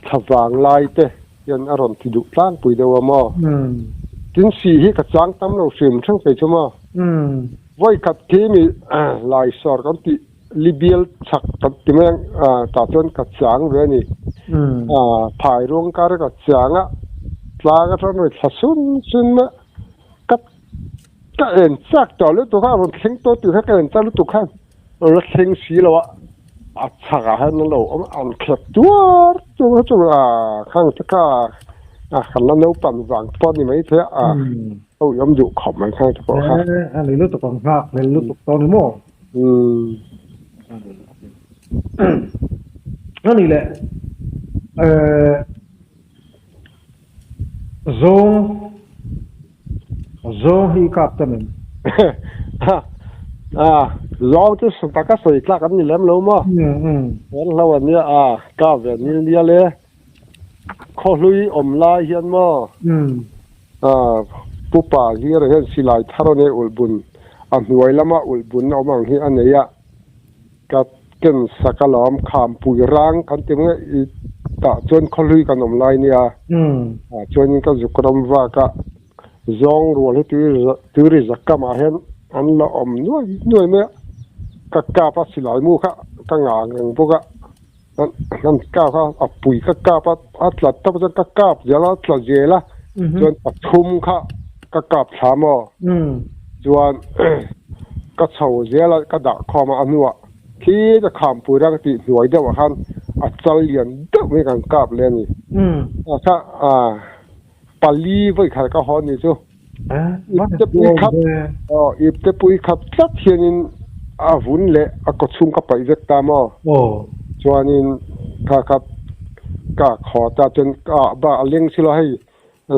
thlavang lai te hian a rawn ti duh tlangpui deuh a maw? Tin si hi ka chang tam lo hrim hreng thei chu maw? Vawi khat khi mi laisawr kan tih Libial chhak kan ti mai ang tah chuan ka chang ve a ni. Phai ruang kar ka chang a, tlang atang rawn thla sun sun mai a, ka ka en chak tawh lutuk a, a rawn thleng tawh tih kha ka en chak lutuk khan a la thleng si lo a, a chhakah hian an lo awm a, an thlep tuar tuar a chu a khang te kha a kan la naupang vang pawh a ni maithei a, a uiawm duh khawp mai khang te pawh kha. A ni lutuk ang nghak hmel lutuk tawh a ni maw? A ni leh Zawng zawng hi i kap ta men. Zawng chu taka sawi tlak an ni lem lo maw? An hlo a nia a, kap ve nil nia le. Khawhlui awm lai hian maw? Pupa Zira hian silai thar a nei ulhbun, a hnuai lama ulhbun awm ang hi a nei a. Ka ken sak alawm, khampui rang kan ti mai i tah chuan khawhlui kan awm lai nia. Ah chuanin ka zuk ram vak a, zawng rual hi tui ri zakamah hian an la awm nuai nuai mai a, ka kap a silai mu kha ka ngah ngang bawk a. An kap a, a pui ka kap a, a tla tak chuan ka kap zel a, a tla zel a, chuan pathum kha ka kap thla maw? Chuan ka chho zel a, ka dah khawm a, a hnuah khi ka khampui rang tih hnuai deuhah khan a chal lian deuh mai kan kap leh a ni. A kha pali vawi khat ka haw a ni chu. Ipte pui khat aw ipte pui khat tlat hianin a vun leh a kaw chhung ka paih vek ta maw? Chuanin kha kha ka khaw ta chuan ka ba a leng silo hei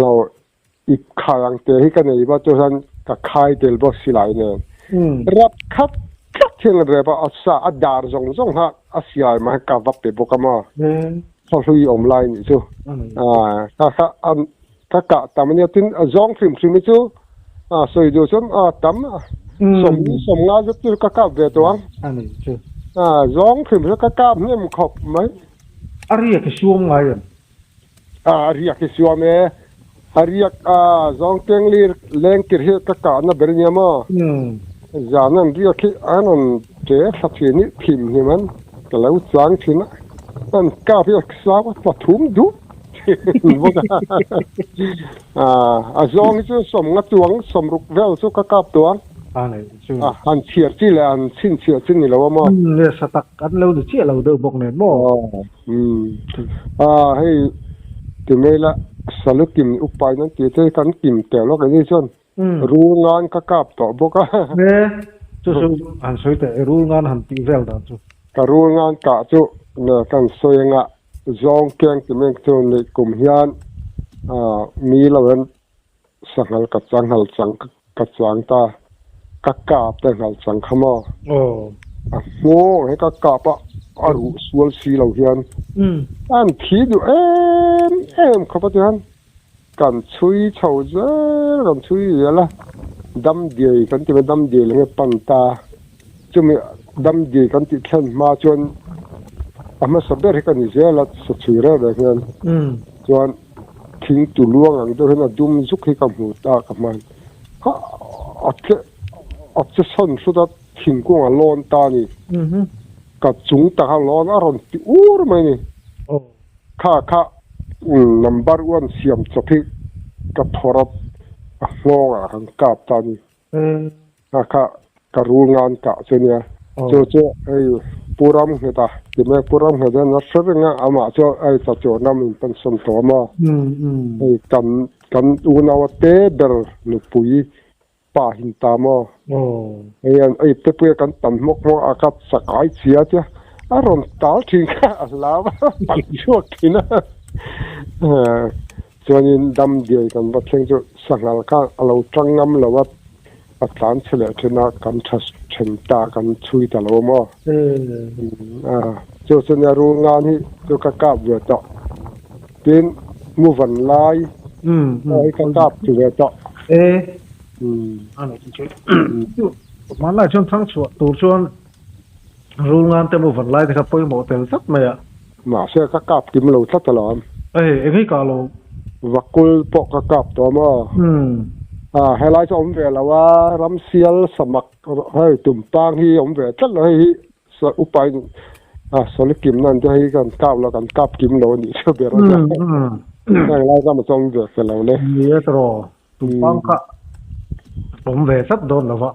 lo ip khai ang te hi ka nei ba chuan ka khai tel bawk si lai nen rap khat tlat hian a rep a a sa a dar zawng zawng kha a siai mai ka va pe bawk a maw khaw hlui awm lai nih chu kha kha Ka kah tam ania tin a zawng hrim hrim hi chu a sawi duh chuan a tam sawm sawm nga zet chu ka kap ve tawh ang. A ni chu. A zawng hrim hrim ka kap hnem khawp mai. A riak hi suam ngai em? A riak hi suam e. A riak a zawng keng lir leng tir hi ka kahna ber ania maw? Zan an riak hi an rawn che thla thin hi thim hnim an ka lo chang thin a, an kap hi a sau a tla thum duh. A zawng hi chu sawm nga chuang sawm ruk vel chu ka kap tawh a. A han chhiar chi leh han chhinchhiah chi ni lo a maw? Le sa tak an lo ni chiah lo deuh bawk nen maw? A hei ti mai la salu kim upain an tih te kan kim teh lawk eng hi chuan rul ngan ka kap tawh bawk a. E chu chu han sawi teh rul ngan han tih vel dan chu. Ka rul ngan kah chu kan sawi anga Zawng keng ti mek chu neih kum hian mi lo hian sanghal ka chang nghal chang ka chang ta ka kap te nghal chang kha maw a hmawng he ka kap a a ruh sual si lo hian an thi duh em em khawp a ti hian kan chhui chho zel kan chhui zel a dam diai kan ti mai dam diai leh nge pan ta chumi dam diai kan tih thlen hma chuan a hmasa ber hi ka ni zel a sa chhui reng reng hian chuan thing tu luang ang deuh hian a dum zuk hi ka hmu ta ka hman kha a che a che sawn hrut a thingkung a lawn ta a ni ka chung taka lawn a rawn ti ur mai a ni. Kha kha number one siam chawp hi ka phawrh a, a nghawng ah kan kap ta a ni. Kha kha ka rul ngan kah chu nia. Chu chu hei Pu Ramngheta ti mai Pu Ramngheta hian a hre reng a, amah chu hei Chachuan ram in pension tawh a maw. Hei kan kan unau a te ber nupui pa hin ta maw? Hei an ei te puia kan tam hmawk hmawk a ka chakai chia tia a rawn tal thin kha a hlau a pan chhuak thin a chuanin dam diai kan va thleng chu sanghal kha a lo tang ngam lo a a tlan chhe leh thin a kan tha then ta kan chhui ta lo maw chu chu nia rul ngan hi chu ka kap ve tawh tin mu van lai hi ka kap chu ve tawh. E hmanlai chuan thang chhuah tur chuan rul ngan te mu van lai te kha pawimawh tel tlat mai a. Mahse ka kap kim lo tlat alawm. Ei eng hi kah lo. Vakul pawh ka kap tawh maw? A helai chu awm ve lo a, ramsial samak hei tumpang hi awm ve tlat lo hei hi upa in sawli kim nan te hei kan kap lo kan kap kim lo a nih chu ber a nia. Heng lai ram chu awm ve fe lo le. Ni e tawh. Tumpang kha awm ve tlat dawn lo va.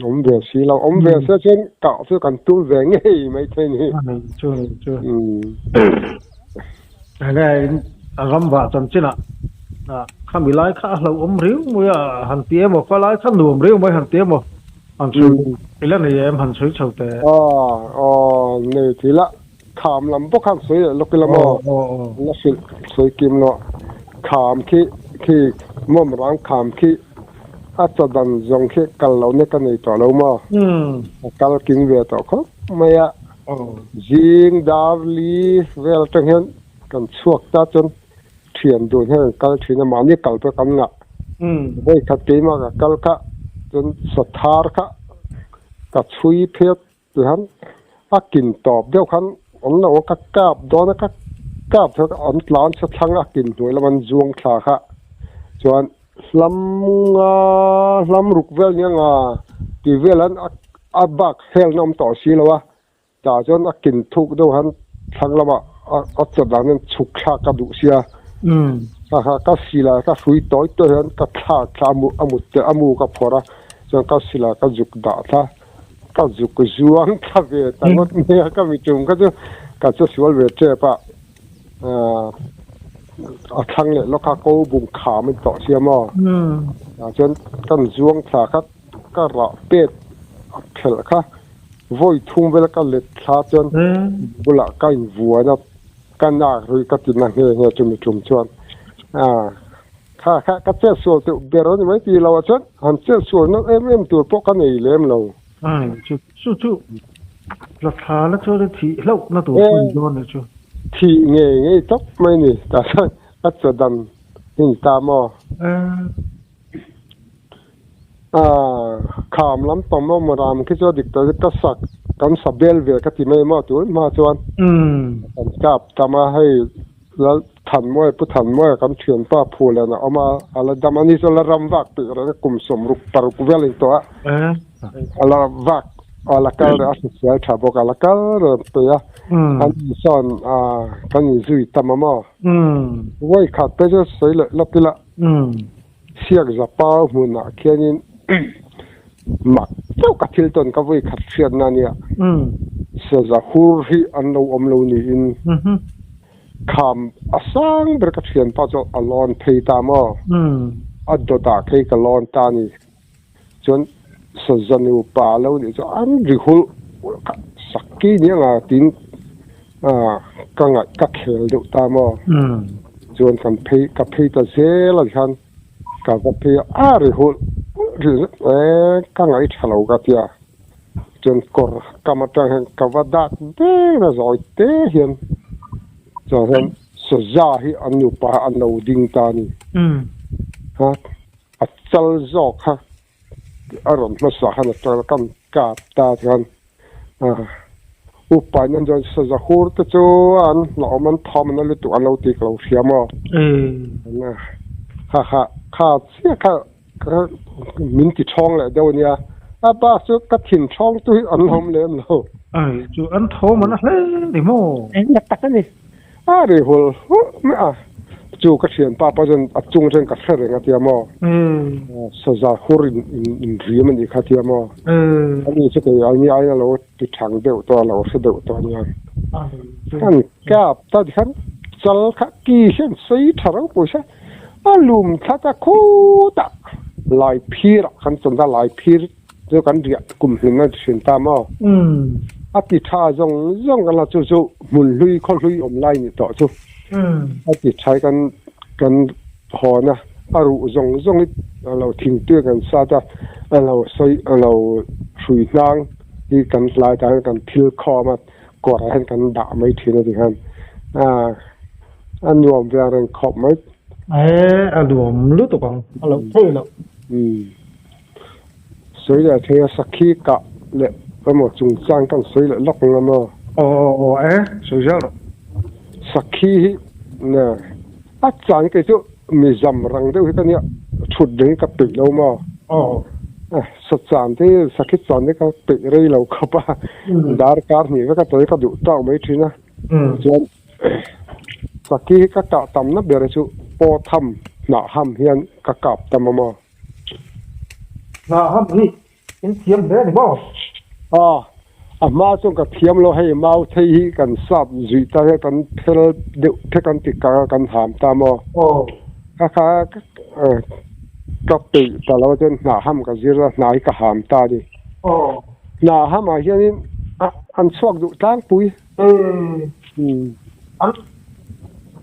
Awm ve si lo. Awm ve se chuan kah chu kan tum ve ngei mai thei ni. A ni chu ni chu. Enge in a ram vah chanchin ah khami lai kha a hlauhawm riau mai a han ti emaw kha lai kha nuam riau mai han ti emaw han chhui ila nei em han chhui chho teh. Aw aw nei thil a Kham lam bawk khan sawi leh lawk ila maw? La hrilh sawi kim lo. Kham khi khi mawm rang kham khi a chaw dan zawng khi kal lohna ka nei tawh lo maw? A kal kim ve tawh khawp mai a. Zing dar li vel atang hian kan chhuak ta chuan thian dun hian kan kal thin a, mahni kal pawh kan ngah. Vawikhat keimah ka kal kha chuan sathar kha ka chhui phek Tihian a kin tawp deuh khan an lo ka kap dawn a, ka kap kha an tlan sa thlang a kin hnuai lam an zuang thla kha chuan hlam nga hlam ruk vel nia nga ti vel an a bak helna awm tawh si lo a, tah chuan a kin thuk deuh han. Thlang lama a chat dan hian chhuk thlak ka duh sia. Kha kha ka silai ka hrui tawi tawi hian ka thlak thla a mu a mut te a mu ka phawrh a, chuan ka silai ka zuk dah thla ka zuk zuang thla ve ta ngawt mai a, ka mi tum kha chu ka che sual ve tep a, a thlang leh lawk kha ko bung kham a ni tawh sia maw? Chuan kan zuang thla kha ka rah pet a phelh kha vawi thum vel ka let thla chuan bulah ka invuan a, ka nak rui ka ti na nghe nghe chumi tum chuan kha kha ka chet sual teuh ber a ni mai tih loh ah chuan han chet sual na em em tur pawh ka nei lem lo. Ai chu chu chu la thla la chuan thih hlauh na tur pawh ni dawn a chu. Thih ngei ngei tawp mai ni tah chuan ka chaw dan hi ni ta maw? Kham lampang maw ram khi chu a dik tawh ka sak kan sa bel ve ka ti mai maw tun hma chuan kan kap tam a hei lal Thanmawia Pu Thanmawia kan thianpa Phulen a awm a a la dam a ni chu a la ram vak tih reng a kum 66 vel a ni tawh a a la vak a la kal reng a hrisel tha bawk a la kal reng peih a an insawn kan inzui tam a maw vawikhat te chu sawi leh lawk ila. Siak Zapau hmunah khianin mak deuh ka thil tawn ka vawi khat hriatna a nia. Saza hur hi an lo awm lo niin kham a sang ber ka thianpa chu a lawn phei ta maw? A dawtah phei ka lawn ta a ni. Chuan saza nupa lo nih chu an ri hulh hulh kha sakki nia nga tiin ka ngaih ka khel deuh ta maw? Chuan kan phei ka phei ta zel a hian ka va phei a a ri hulh hulh ri zet mai ka ngaih tha lo ka tia chuan kawr kam atang hian ka va dak ber a zawi te hian chuan hian saza hi an nupa an lo ding ta a ni ha a chal zawk kha a rawn hmasa khan a ṭang kan kap ta chuan upa in an chuan saza hur te chu an hlauhawm an thawm an na lutuk an lo ti ka lo hria maw ha ha kha chiah kha min ti ṭhawng leh deuh a nia a bak chu ka thin ṭhawng tu hi an awm lem lo. Ai chu an thawm an a hle ni maw? Eng tak a ni. A ri hul hul mai a, chu ka thianpa pawh chuan a chung chuan ka hre reng a tia maw? Saza hur in in rim a nih kha tia maw? Ani chu kei ai ni aiin a lo ti thang deuh tawh a, a lo hre deuh tawh a nia. An kap ta tikhan chal kha ki hian sei tha ropui se a lum thla ta khutah lai phirah khan chuan ta lai phir chu kan riah kum hlun a thin ta maw? A ti tha zawng zawng kan la chu chu hmun hlui khaw hlui awm lai ni tawh chu a ti tha kan kan hawn a, a ruh zawng zawng hi a lo thingtui kan sat a, a lo sawi a lo hrui hnang hi kan hlai tah hian kan thil khawm a, kawrah hian kan dah mai thin a ti khan a nuam ve ang reng khawp mai. E a nuam lutuk ang a lo thei loh. Sawi leh thei a sakhi kah leh emaw chungchang kan sawi leh lawk ang emaw. Aw aw aw e, sawi zel rawh. Sakhi hi ne a chan kei chu mi zam rang deuh hi ka nia thut reng hi ka peih lo maw. Aw. Sa chan te sakhi chan te ka peih rei lo khawp a, darkar hnih vek a tawi ka duh tawk mai thin a. Chuan sakhi hi ka kah tamna ber chu paw tham hnah ham hian ka kap tam a maw. Hnah ham hi in thiam hle a ni maw? Aw, a hma chuan ka thiam lo hei mau thei hi kan sap zuih ta hian kan phel deuh phek an ti kang a kan ham ta maw? Aw. Kha kha ka peih ta lo chuan hnah ham ka zir a hnah hi ka ham ta a ni. Aw. Hnah ham ah hianin an chhuak duh tlangpui. Umm. An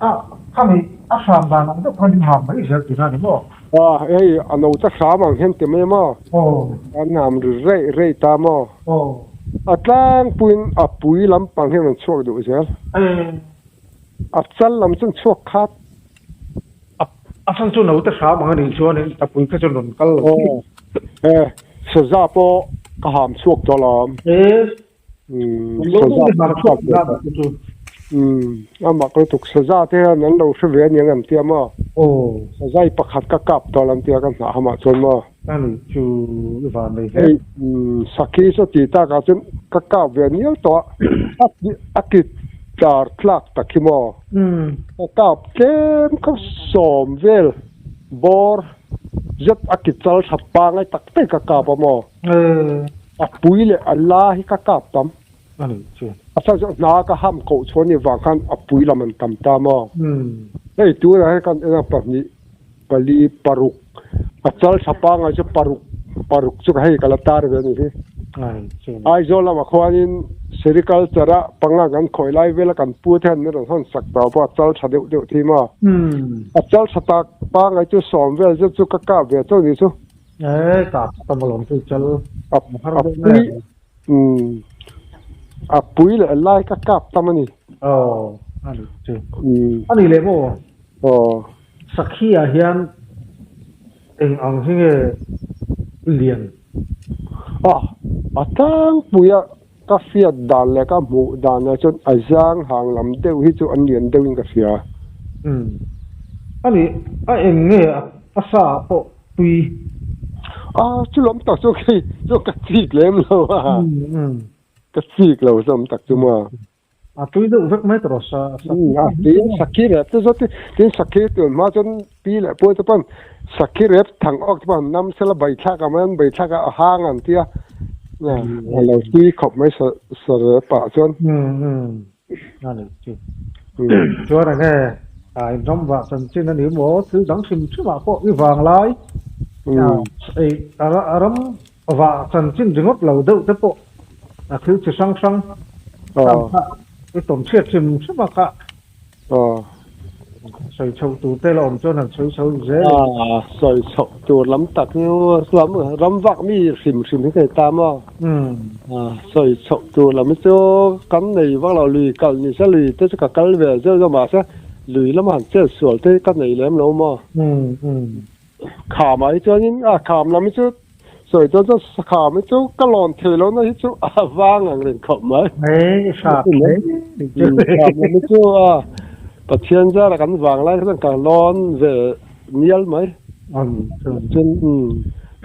a khami a hram dan ang deuh khan in ham mai zel tihna a ni maw? A hei a no ta hram ang hian ti mai maw? Aw. An ham ri reih reih ta maw? Aw. A tlangpuiin a pui lampang hian an chhuak duh zel. Umm. A chal lam chu an chhuak khat. A a chhan chu no te hram ang a nih chuanin a pui kha chu rawn kal lo. Aw. E saza pawh ka ham chhuak tawh lo. E. Amah ka lutuk saza te hian an lo hre ve a niang an tia maw? Saza i pakhat ka kap tawh lam tia ka hnah hamah chuan maw? Ani chu i van nei hle. Hei sakhi chu ti takah chuan ka kap ve nial tawh a, a kit Tar tlak tak hi maw? Ka kap tlem kha sawm vel bawr zet a ki chal tha pangai tak tak ka kap a maw? A pui leh a la hi ka kap tam. A chhan chu hna ka ham koh chhuah nih vang khan a pui lam an tam ta maw? Hei tunah hian kan en a pahnih pali paruk a chal tha pangai chu paruk paruk chu ka hei ka la tar ve a nih hi. Aizawl lamah khuanin sericulture a panga kan khawi lai vela kan pu te hian min rawn hawn sak tawh pawh a chal tha deuh deuh thi maw? A chal tha tak pangai chu sawm vel zet chu ka kap ve chauh nih chu. E kap tam alawm chu chal a pui a pui leh lai ka kap tam a ni. Aw a ni chu. A ni leh maw? Aw. Sakhi ah hian eng ang hi nge lian? A, a tlangpui a ka hriat dan leh ka hmuh dan ah chuan a zang hang lam deuh hi chu an lian deuh in ka hria. Umm. A nih, a eng nge a sa ah pawh tui? A, chu lam tak chu kei chu ka chik lem lo a. Ka chik lo zawm tak chu maw. A tui deuh vek mai tawh sa sa. A tin sakhi rep te zawt tin sakhi tun hma chuan pi leh puai te pawn sakhi rep thang awk te pawn nam sela bai thlak ang mai an bai thlak a a hang an tia a lo tui khawp mai sa sa rep ah chuan. A ni chu. Chuan enge a inram vah chanchin a ni maw thil dang hrim hrim ah pawh i vang lai ei a ram Vah chanchin ringawt lo deuh te pawh a thil chi hrang hrang tam kha i tawm chhiat hrim hrim a kha sawi chhoh tur te la awm chuan han sawi chho zel in. Sawi chhoh tur lam tak hi ram ram vak mi hrim hrim hi ka ni ta maw? Sawi chhoh tur lam hi chu kan nei vak lo, lui kal ni se lui te chu ka kal ve zeuh zeuh mahse lui lama han chet sual te hi ka nei lem lo maw? Kham ah hi chuanin a kham lam hi chu sawi chuan chuan sakham hi chu ka lawn thei lo na hi chu a vang ang reng khawp mai. Hei hrat hle kham lam hi chu a Pathian zara kan vang lai kha chuan ka lawn ve nial mai. Chuan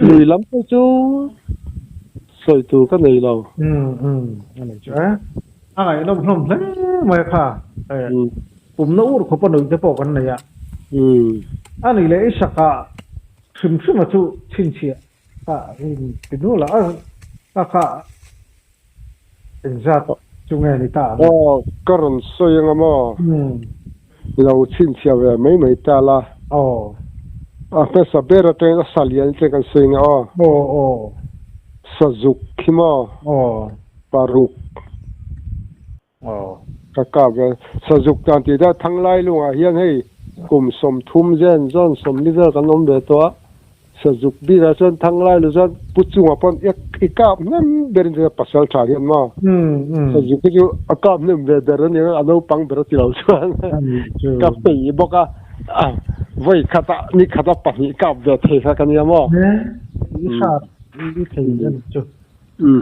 lui lam pawh chu sawi tur ka nei lo. A ngaihnawm hlawm hle mai kha. Pumna ur khawpa nuih te pawh kan nei a. A nih leh i sakah hrim hrima chu chhinchhiah kha in ti nual a, a kha engzat chu nge ni ta ang? Aw, ka rawn sawi anga maw? Lo chhinchhiah ve mai mai ta la. Aw. A hmasa ber atangin a sa lian te kan sawi anga aw. Aw aw. Sazuk khi maw? Aw. Paruk. Ka kap ve. Sazuk dan tih daih Thanglai lungah hian hei kum sawmthum zen zawn sawmli vel kan awm ve tawh a. Sazuk bikah chuan Thanglai lu chuan Pu chungah pawn i kap hnem ber in pasal tha hian maw. Sazuk hi chu a kap hnem ve ber a nia a naupang ber a ti lo chuan ka peih bawk a. Vawi khatah ni khata pahnih kap ve thei kha ka nia maw.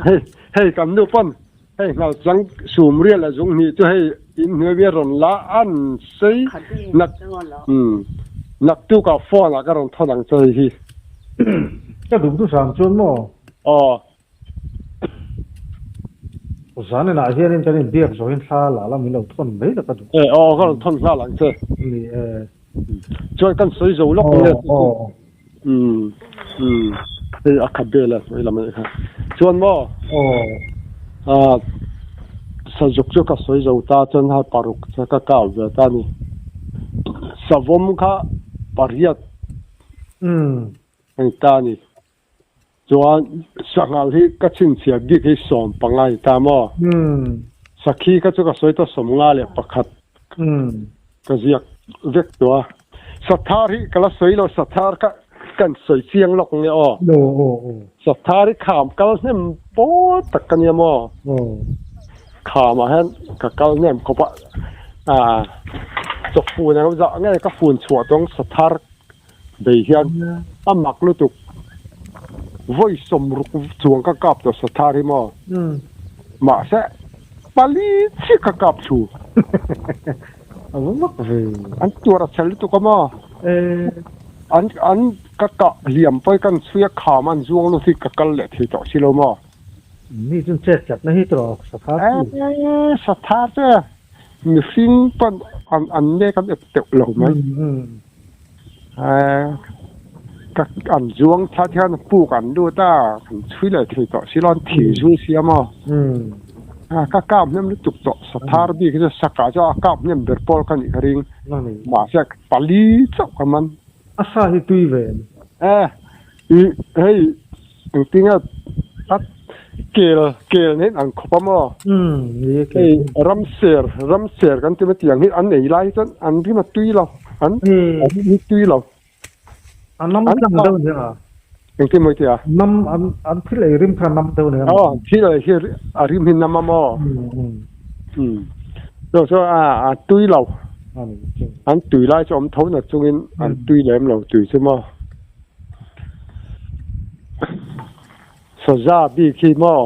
Hei hei kan nu pawn Hei hngalchang sum rial a zung hnih chu hei in hnuai mi a rawn la an sei nak naktukah phone ah ka rawn thawn ang che hei hi. Ka duh chu hram chuan maw? Aw. Zan inah hianin kan inbiak zawhin thla la la min lo thawn mai la ka duh. E aw ka rawn thawn nghal ang che. Ni e. Chuan kan sawi zo lawk nge. Aw aw. Umm umm hei a khat vel a hnuai lam anih kha. Chuan maw? Aw. Ah sazuk chu ka sawi zo ta chuan ha paruk chu ka kau ve ta a ni. Savawm kha pariat Umm. a ni ta a ni. Chuan sanghal hi ka chhinchhiah bik hi sawm panga a ni ta maw? Umm. Sakhi kha chu ka sawi ta sawmnga leh pakhat. Umm. Ka ziak vek tawh a. Sathar hi ka la sawi lo, Sathar kha kan sawi chiang lawk nge aw. Aw aw aw. Sathar hi kham kal hnem pawl tak ka nia maw. Aw. Kham ah hian ka kal hnem khawp a, ah chawkfun ang zah nge ka fun chhuah tawng Sathar bei hian a mak lutuk. Vawi sawmruk chuang ka kap tawh Sathar hi maw. Mahse pali chiah ka kap thu. A va mak ve. An tuar a chhel lutuk a maw? Eh. An an ka kah hliam pawi kan chhui a kham an zuang lut hi ka kal leh thei tawh si lo maw? Mi chun chet chat na hi tawh satha chu. Eh satha chu. Mihring pawn an an nek an ep teuh lo mai. Ka an zuang thla te hian puk an lut a, kan chhui leh thei tawh si lo an thir zui si a maw. Ka kap hnem lutuk tawh sathar bik hi chu sakah chuan a kap hnem ber pawl ka nih ka ring. Mahse pali chauh ka man. A sa hi tui ve em? E, i hei engtinge a kel kel nen ang khawp a maw? Umm, ni e kel. Hei ramser ramser kan ti mai tiang hi an ei lai hi chuan an rim a tui lo, an an rim hi tui lo. A nam tlang deuh nia a. Engtin mawi tia? Nam an an thil ei rim kha a nam deuh nia. Aw, thil ei hi a rim hi nam a maw? Umm. Chu chu a a tui lo. An tui lai chu awm tho na chungin an tui lem lo tui chu maw. Saza bik hi maw?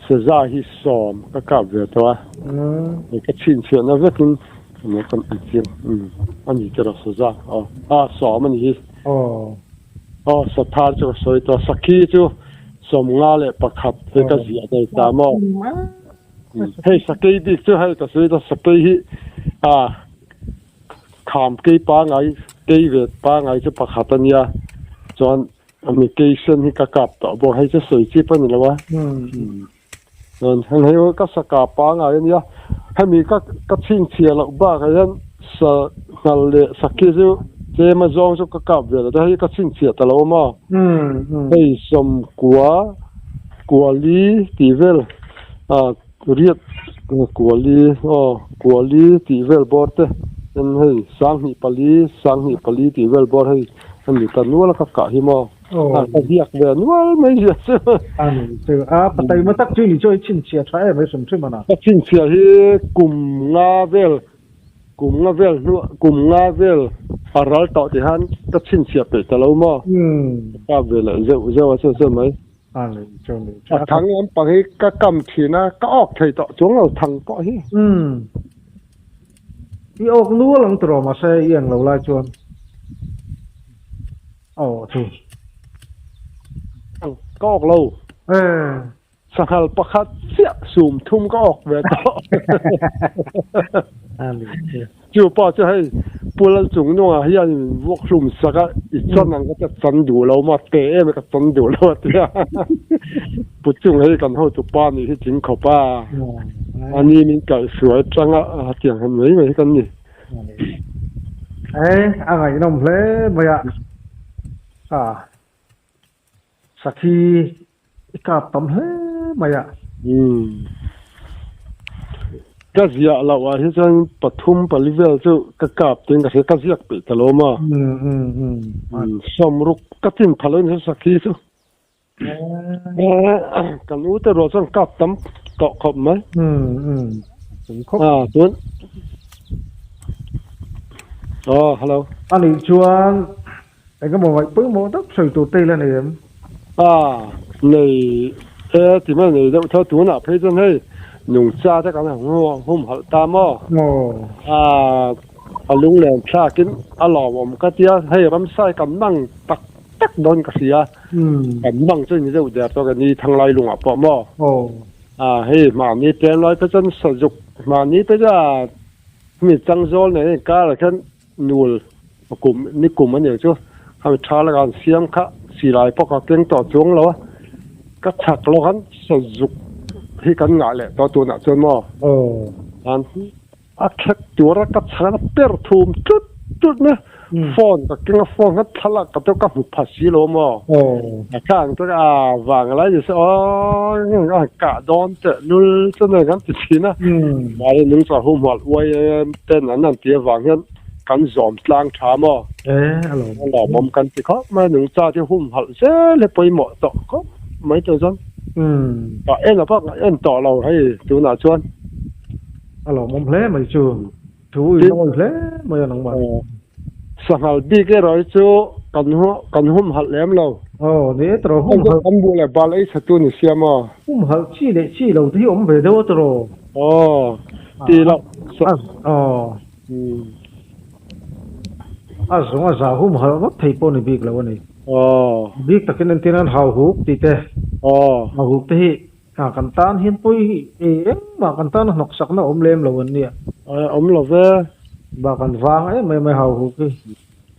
Saza hi sawm ka kap ve tawh a. Ka chhinchhiahna vekin kan entir a ni tiraw saza aw a sawm a ni hi. Aw sathar chu ka sawi tawh a sakhi chu 51 hei ka ziah daih ta maw. Hei sakei bik chu hei ka sawi tawh sakei hi a kham kei pangai kei ve pangai chu pakhat a nia chuan Ami kei sen hi ka kap tawh bawk, hei chu sawi chi pawh a ni lo a. Chuan heng hei ka sa kap pangai a nia, hemi ka ka chhinchhiah loh bakah hian sa nghal leh sakhi chu tlem a zawng chu ka kap ve lo ta, hei ka chhinchhiah ta lo a maw. Hei sawmkua kuali tih vel ah riat kuali aw kuali tih vel bawr te chuan hei 24 24 tih vel bawr hei. A ni ta nual a ka kah hi maw? A ka ziak ve nual mai zia chu. A ni chu. A patai ma tak chu ni chu i chhinchhiah tha em ai hrim hrim a na. Ka chhinchhiah hi kum nga vel, kum nga vel hnu kum nga vel a ral tawh ti khan ka chhinchhiah peih ta lo maw? Ka kap ve leh zeuh zeuh a chu chu mai. A ni chu ni chu. A thang lampang hi ka kam thin a, ka awk thei tawh chuang lo thang pawh hi. I awk nual ang tiraw mahse i eng lo lai chuan a awh chu. Ka awk lo. Sanghal pakhat chiah sum thum ka awk ve tawh. Chu pawh chu hei Pu Lalchungnunga hian min vuak hlum sak a, i chan ang ka chan duh lo maw te em ka chan duh lo a tia. Pu Chung hei kan hotu pa nih hi tling khawp a, a ni min kaihhruai atanga hetiang han mai mai hi kan ni. E, a ngaihnawm hle mai a, a sakhi i kap tam hle mai a. Umm. Ka ziah loh ah hi chuan pathum pali vel chu ka kap tiin ka hria, ka ziak peih ta lo maw. Sawmruk ka chin pha lo in sakhi chu. Kan u te ruah chuan kap tam tawh khawp mai. A chuan Aw hello. A nih chuan engemaw ngaih pawimawh deuh sawi tur te ila nei em? A nei e ti mai nei deuh tho tunah phei chuan hei nungcha te kan humhalh ta maw? A a lunglen thlakin a lawmawm ka tia hei ramsai kan mang tak tak dawn ka hria. Kan bang chu ni deuh der tawk a ni thanglai lungah pawh maw? A hei mahni tlem lai pawh chuan sazuk mahni te chu a mi changzawl nen a inkarah khian nul kum ni kum a nih chu khami tha laka an siam kha silai pawh ka keng tawh chuang lo a ka chhak lo khan sazuk hi kan ngah leh tawh tunah chuan maw? An A thlek tur a ka chhan a per thum tlut tlut mai a, phone ka keng a phone kha thlalak ka chu ka hmu pha si lo maw? A thla ang chuan a vang lai ni se aw a kah dawn teh lul chu nei kan ti thin a, mahni nungchang hu hmual uai em ten an han ti avang hian kan zawm tlang tha maw? A lawmawm kan ti khawp mai a, nungcha te humhalh zel hi pawimawh tawh khawp mai tawh chuan a en a bak a en tawh lo hei tunah chuan. A lawmawm hle mai chu. Thu in a ngawi hle mai a nangmah. Sanghal bik erawh hi chu kan kan humhalh lem lo. Aw ni e tiraw humhalh. Kan buh leh bal ei chhe tu ni sia maw. Humhalh chi leh chi lo te hi awm ve deuh a tiraw. Aw ti lo. Aw. A zawng a za humhalh ngawt thei pawh ni bik lo a ni. Aw. Bik takin entir nan hauhuk tih te. Aw. Hauhuk te hi. A kan tan hian pawi engmah kan tana hnawksakna awm lem lo an nia. Awm lo ve. Bak an vang em em mai hau huk hi.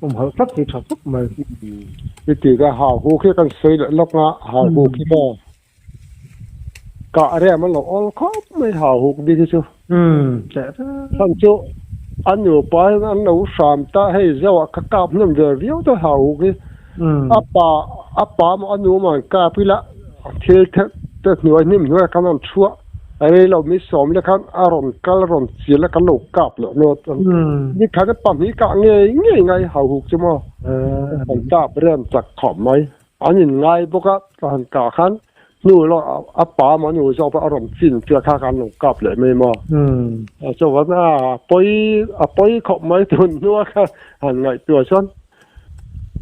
Awm halh tlat hi tha khawp mai. I ti ka hau huk hi kan sawi leh lawk a, hau huk hi maw kah rem an lo awl khawp mai hau huk bik hi chu. Chhan chu a nupa hian an lo hram ta hei zeuh ah ka kap hnem ve viau ta hau huk hi. A pa a pa maw a nu maw an kap ila thil the te hnuai hnim hnuai ah khan an chhuah a rei lo mi sawm leh khan a rawn kal a rawn chial a kan lo kap leh nawt a ni khan pahnih kah ngei ngei ngai hau huk chu maw kan kap rem chak khawp mai an in ngai bawk a ka han kah khan hnu lawk a pa maw a nu zawk pawh a rawn chin chiah kha khan lo kap leh mai maw chuan a pawi a pawi khawp mai tun hnua kha han ngaihtuah chuan.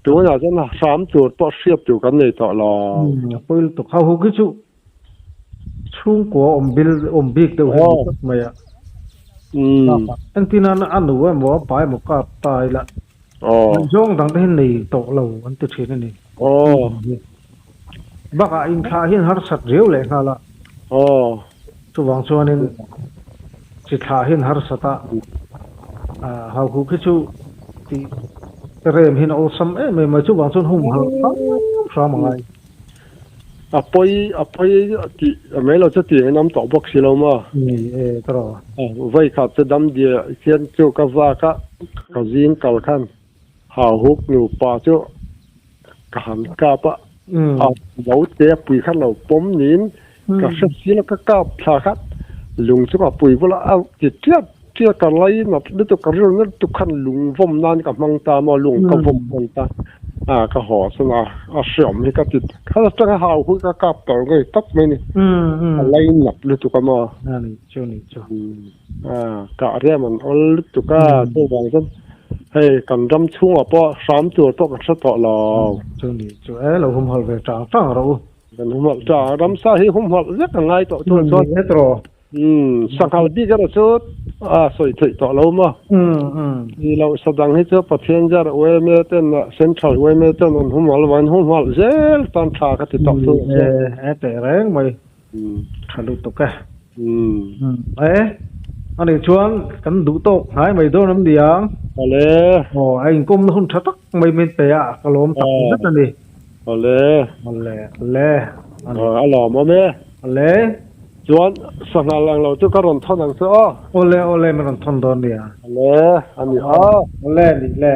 Tunah chuan hram tur pawh hriat tur kan nei tawh lo. A pawi lutuk. Hau huk hi chu chhungkua awm bil awm bik deuh hi ni tawp mai a. Engtin a a nu emaw a pa emaw kap ta ila ngaihzawng dang te hi nei tawh lo an ti thin a ni. Bakah inthlah hian harsat riau leh nghal a. Chuvang chuanin chi thlah hian harsat a, hau huk hi chu tih rem hian a awlsam em em mai. Chuvang chuan hum halh hram hram a ngai. A pawi a pawi tih mai lo chu tih an awm tawh bawk si lo maw? Ni e ka rawh. Vawi khat chu damdiah hian chu ka vak a, ka zing kal khan. Hau huk nupa chu ka han kap a, a lo te a pui kha lo pawm niin ka hre si lo, ka kap thla kha lung chu ka pui bulah a ti tiat tiat ka lai nat lutuk ka rilru nat lutuk khan lung vawm nan ka hmang ta maw lung ka vawm hman ta a ka haw chuan a a hreawm hi ka ti kha atanga hau hu ka kap tawh ngei tawp mai ni a lai nat lutuk a maw. Kah riam an awl lutuk a, chuvang chuan hei kan ram chhungah pawh hram tur pawh kan hre tawh lo. Chu ni chu e, lo humhalh ve tang tang rawh u. Kan humhalh tang, ramsa hi humhalh vek a ngai tawh chuan chuan. Ni tawh. Sanghal bik erawh chu a sawi theih tawh lo maw. Ni lo sadang hi chu Pathian zar UMA ten Central UMA ten an humhalh vangin humhalh zel tan tha ka ti tawh chu. E teh reng mai. Tha lutuk e. E, ani chuan kan duh tawk hnai mai dawn em ni ang? Awle. Aw, a inkawmna hun tha tak mai min pe a, ka lawm tak zet a ni. Awle. Awle, awle. A lawmawm e. Awle. Chuan sanghal ang lo chu ka rawn thawn ang che aw. Awle, awle, min rawn thawn dawn nia. Awle, a ni a. Awle, ni le.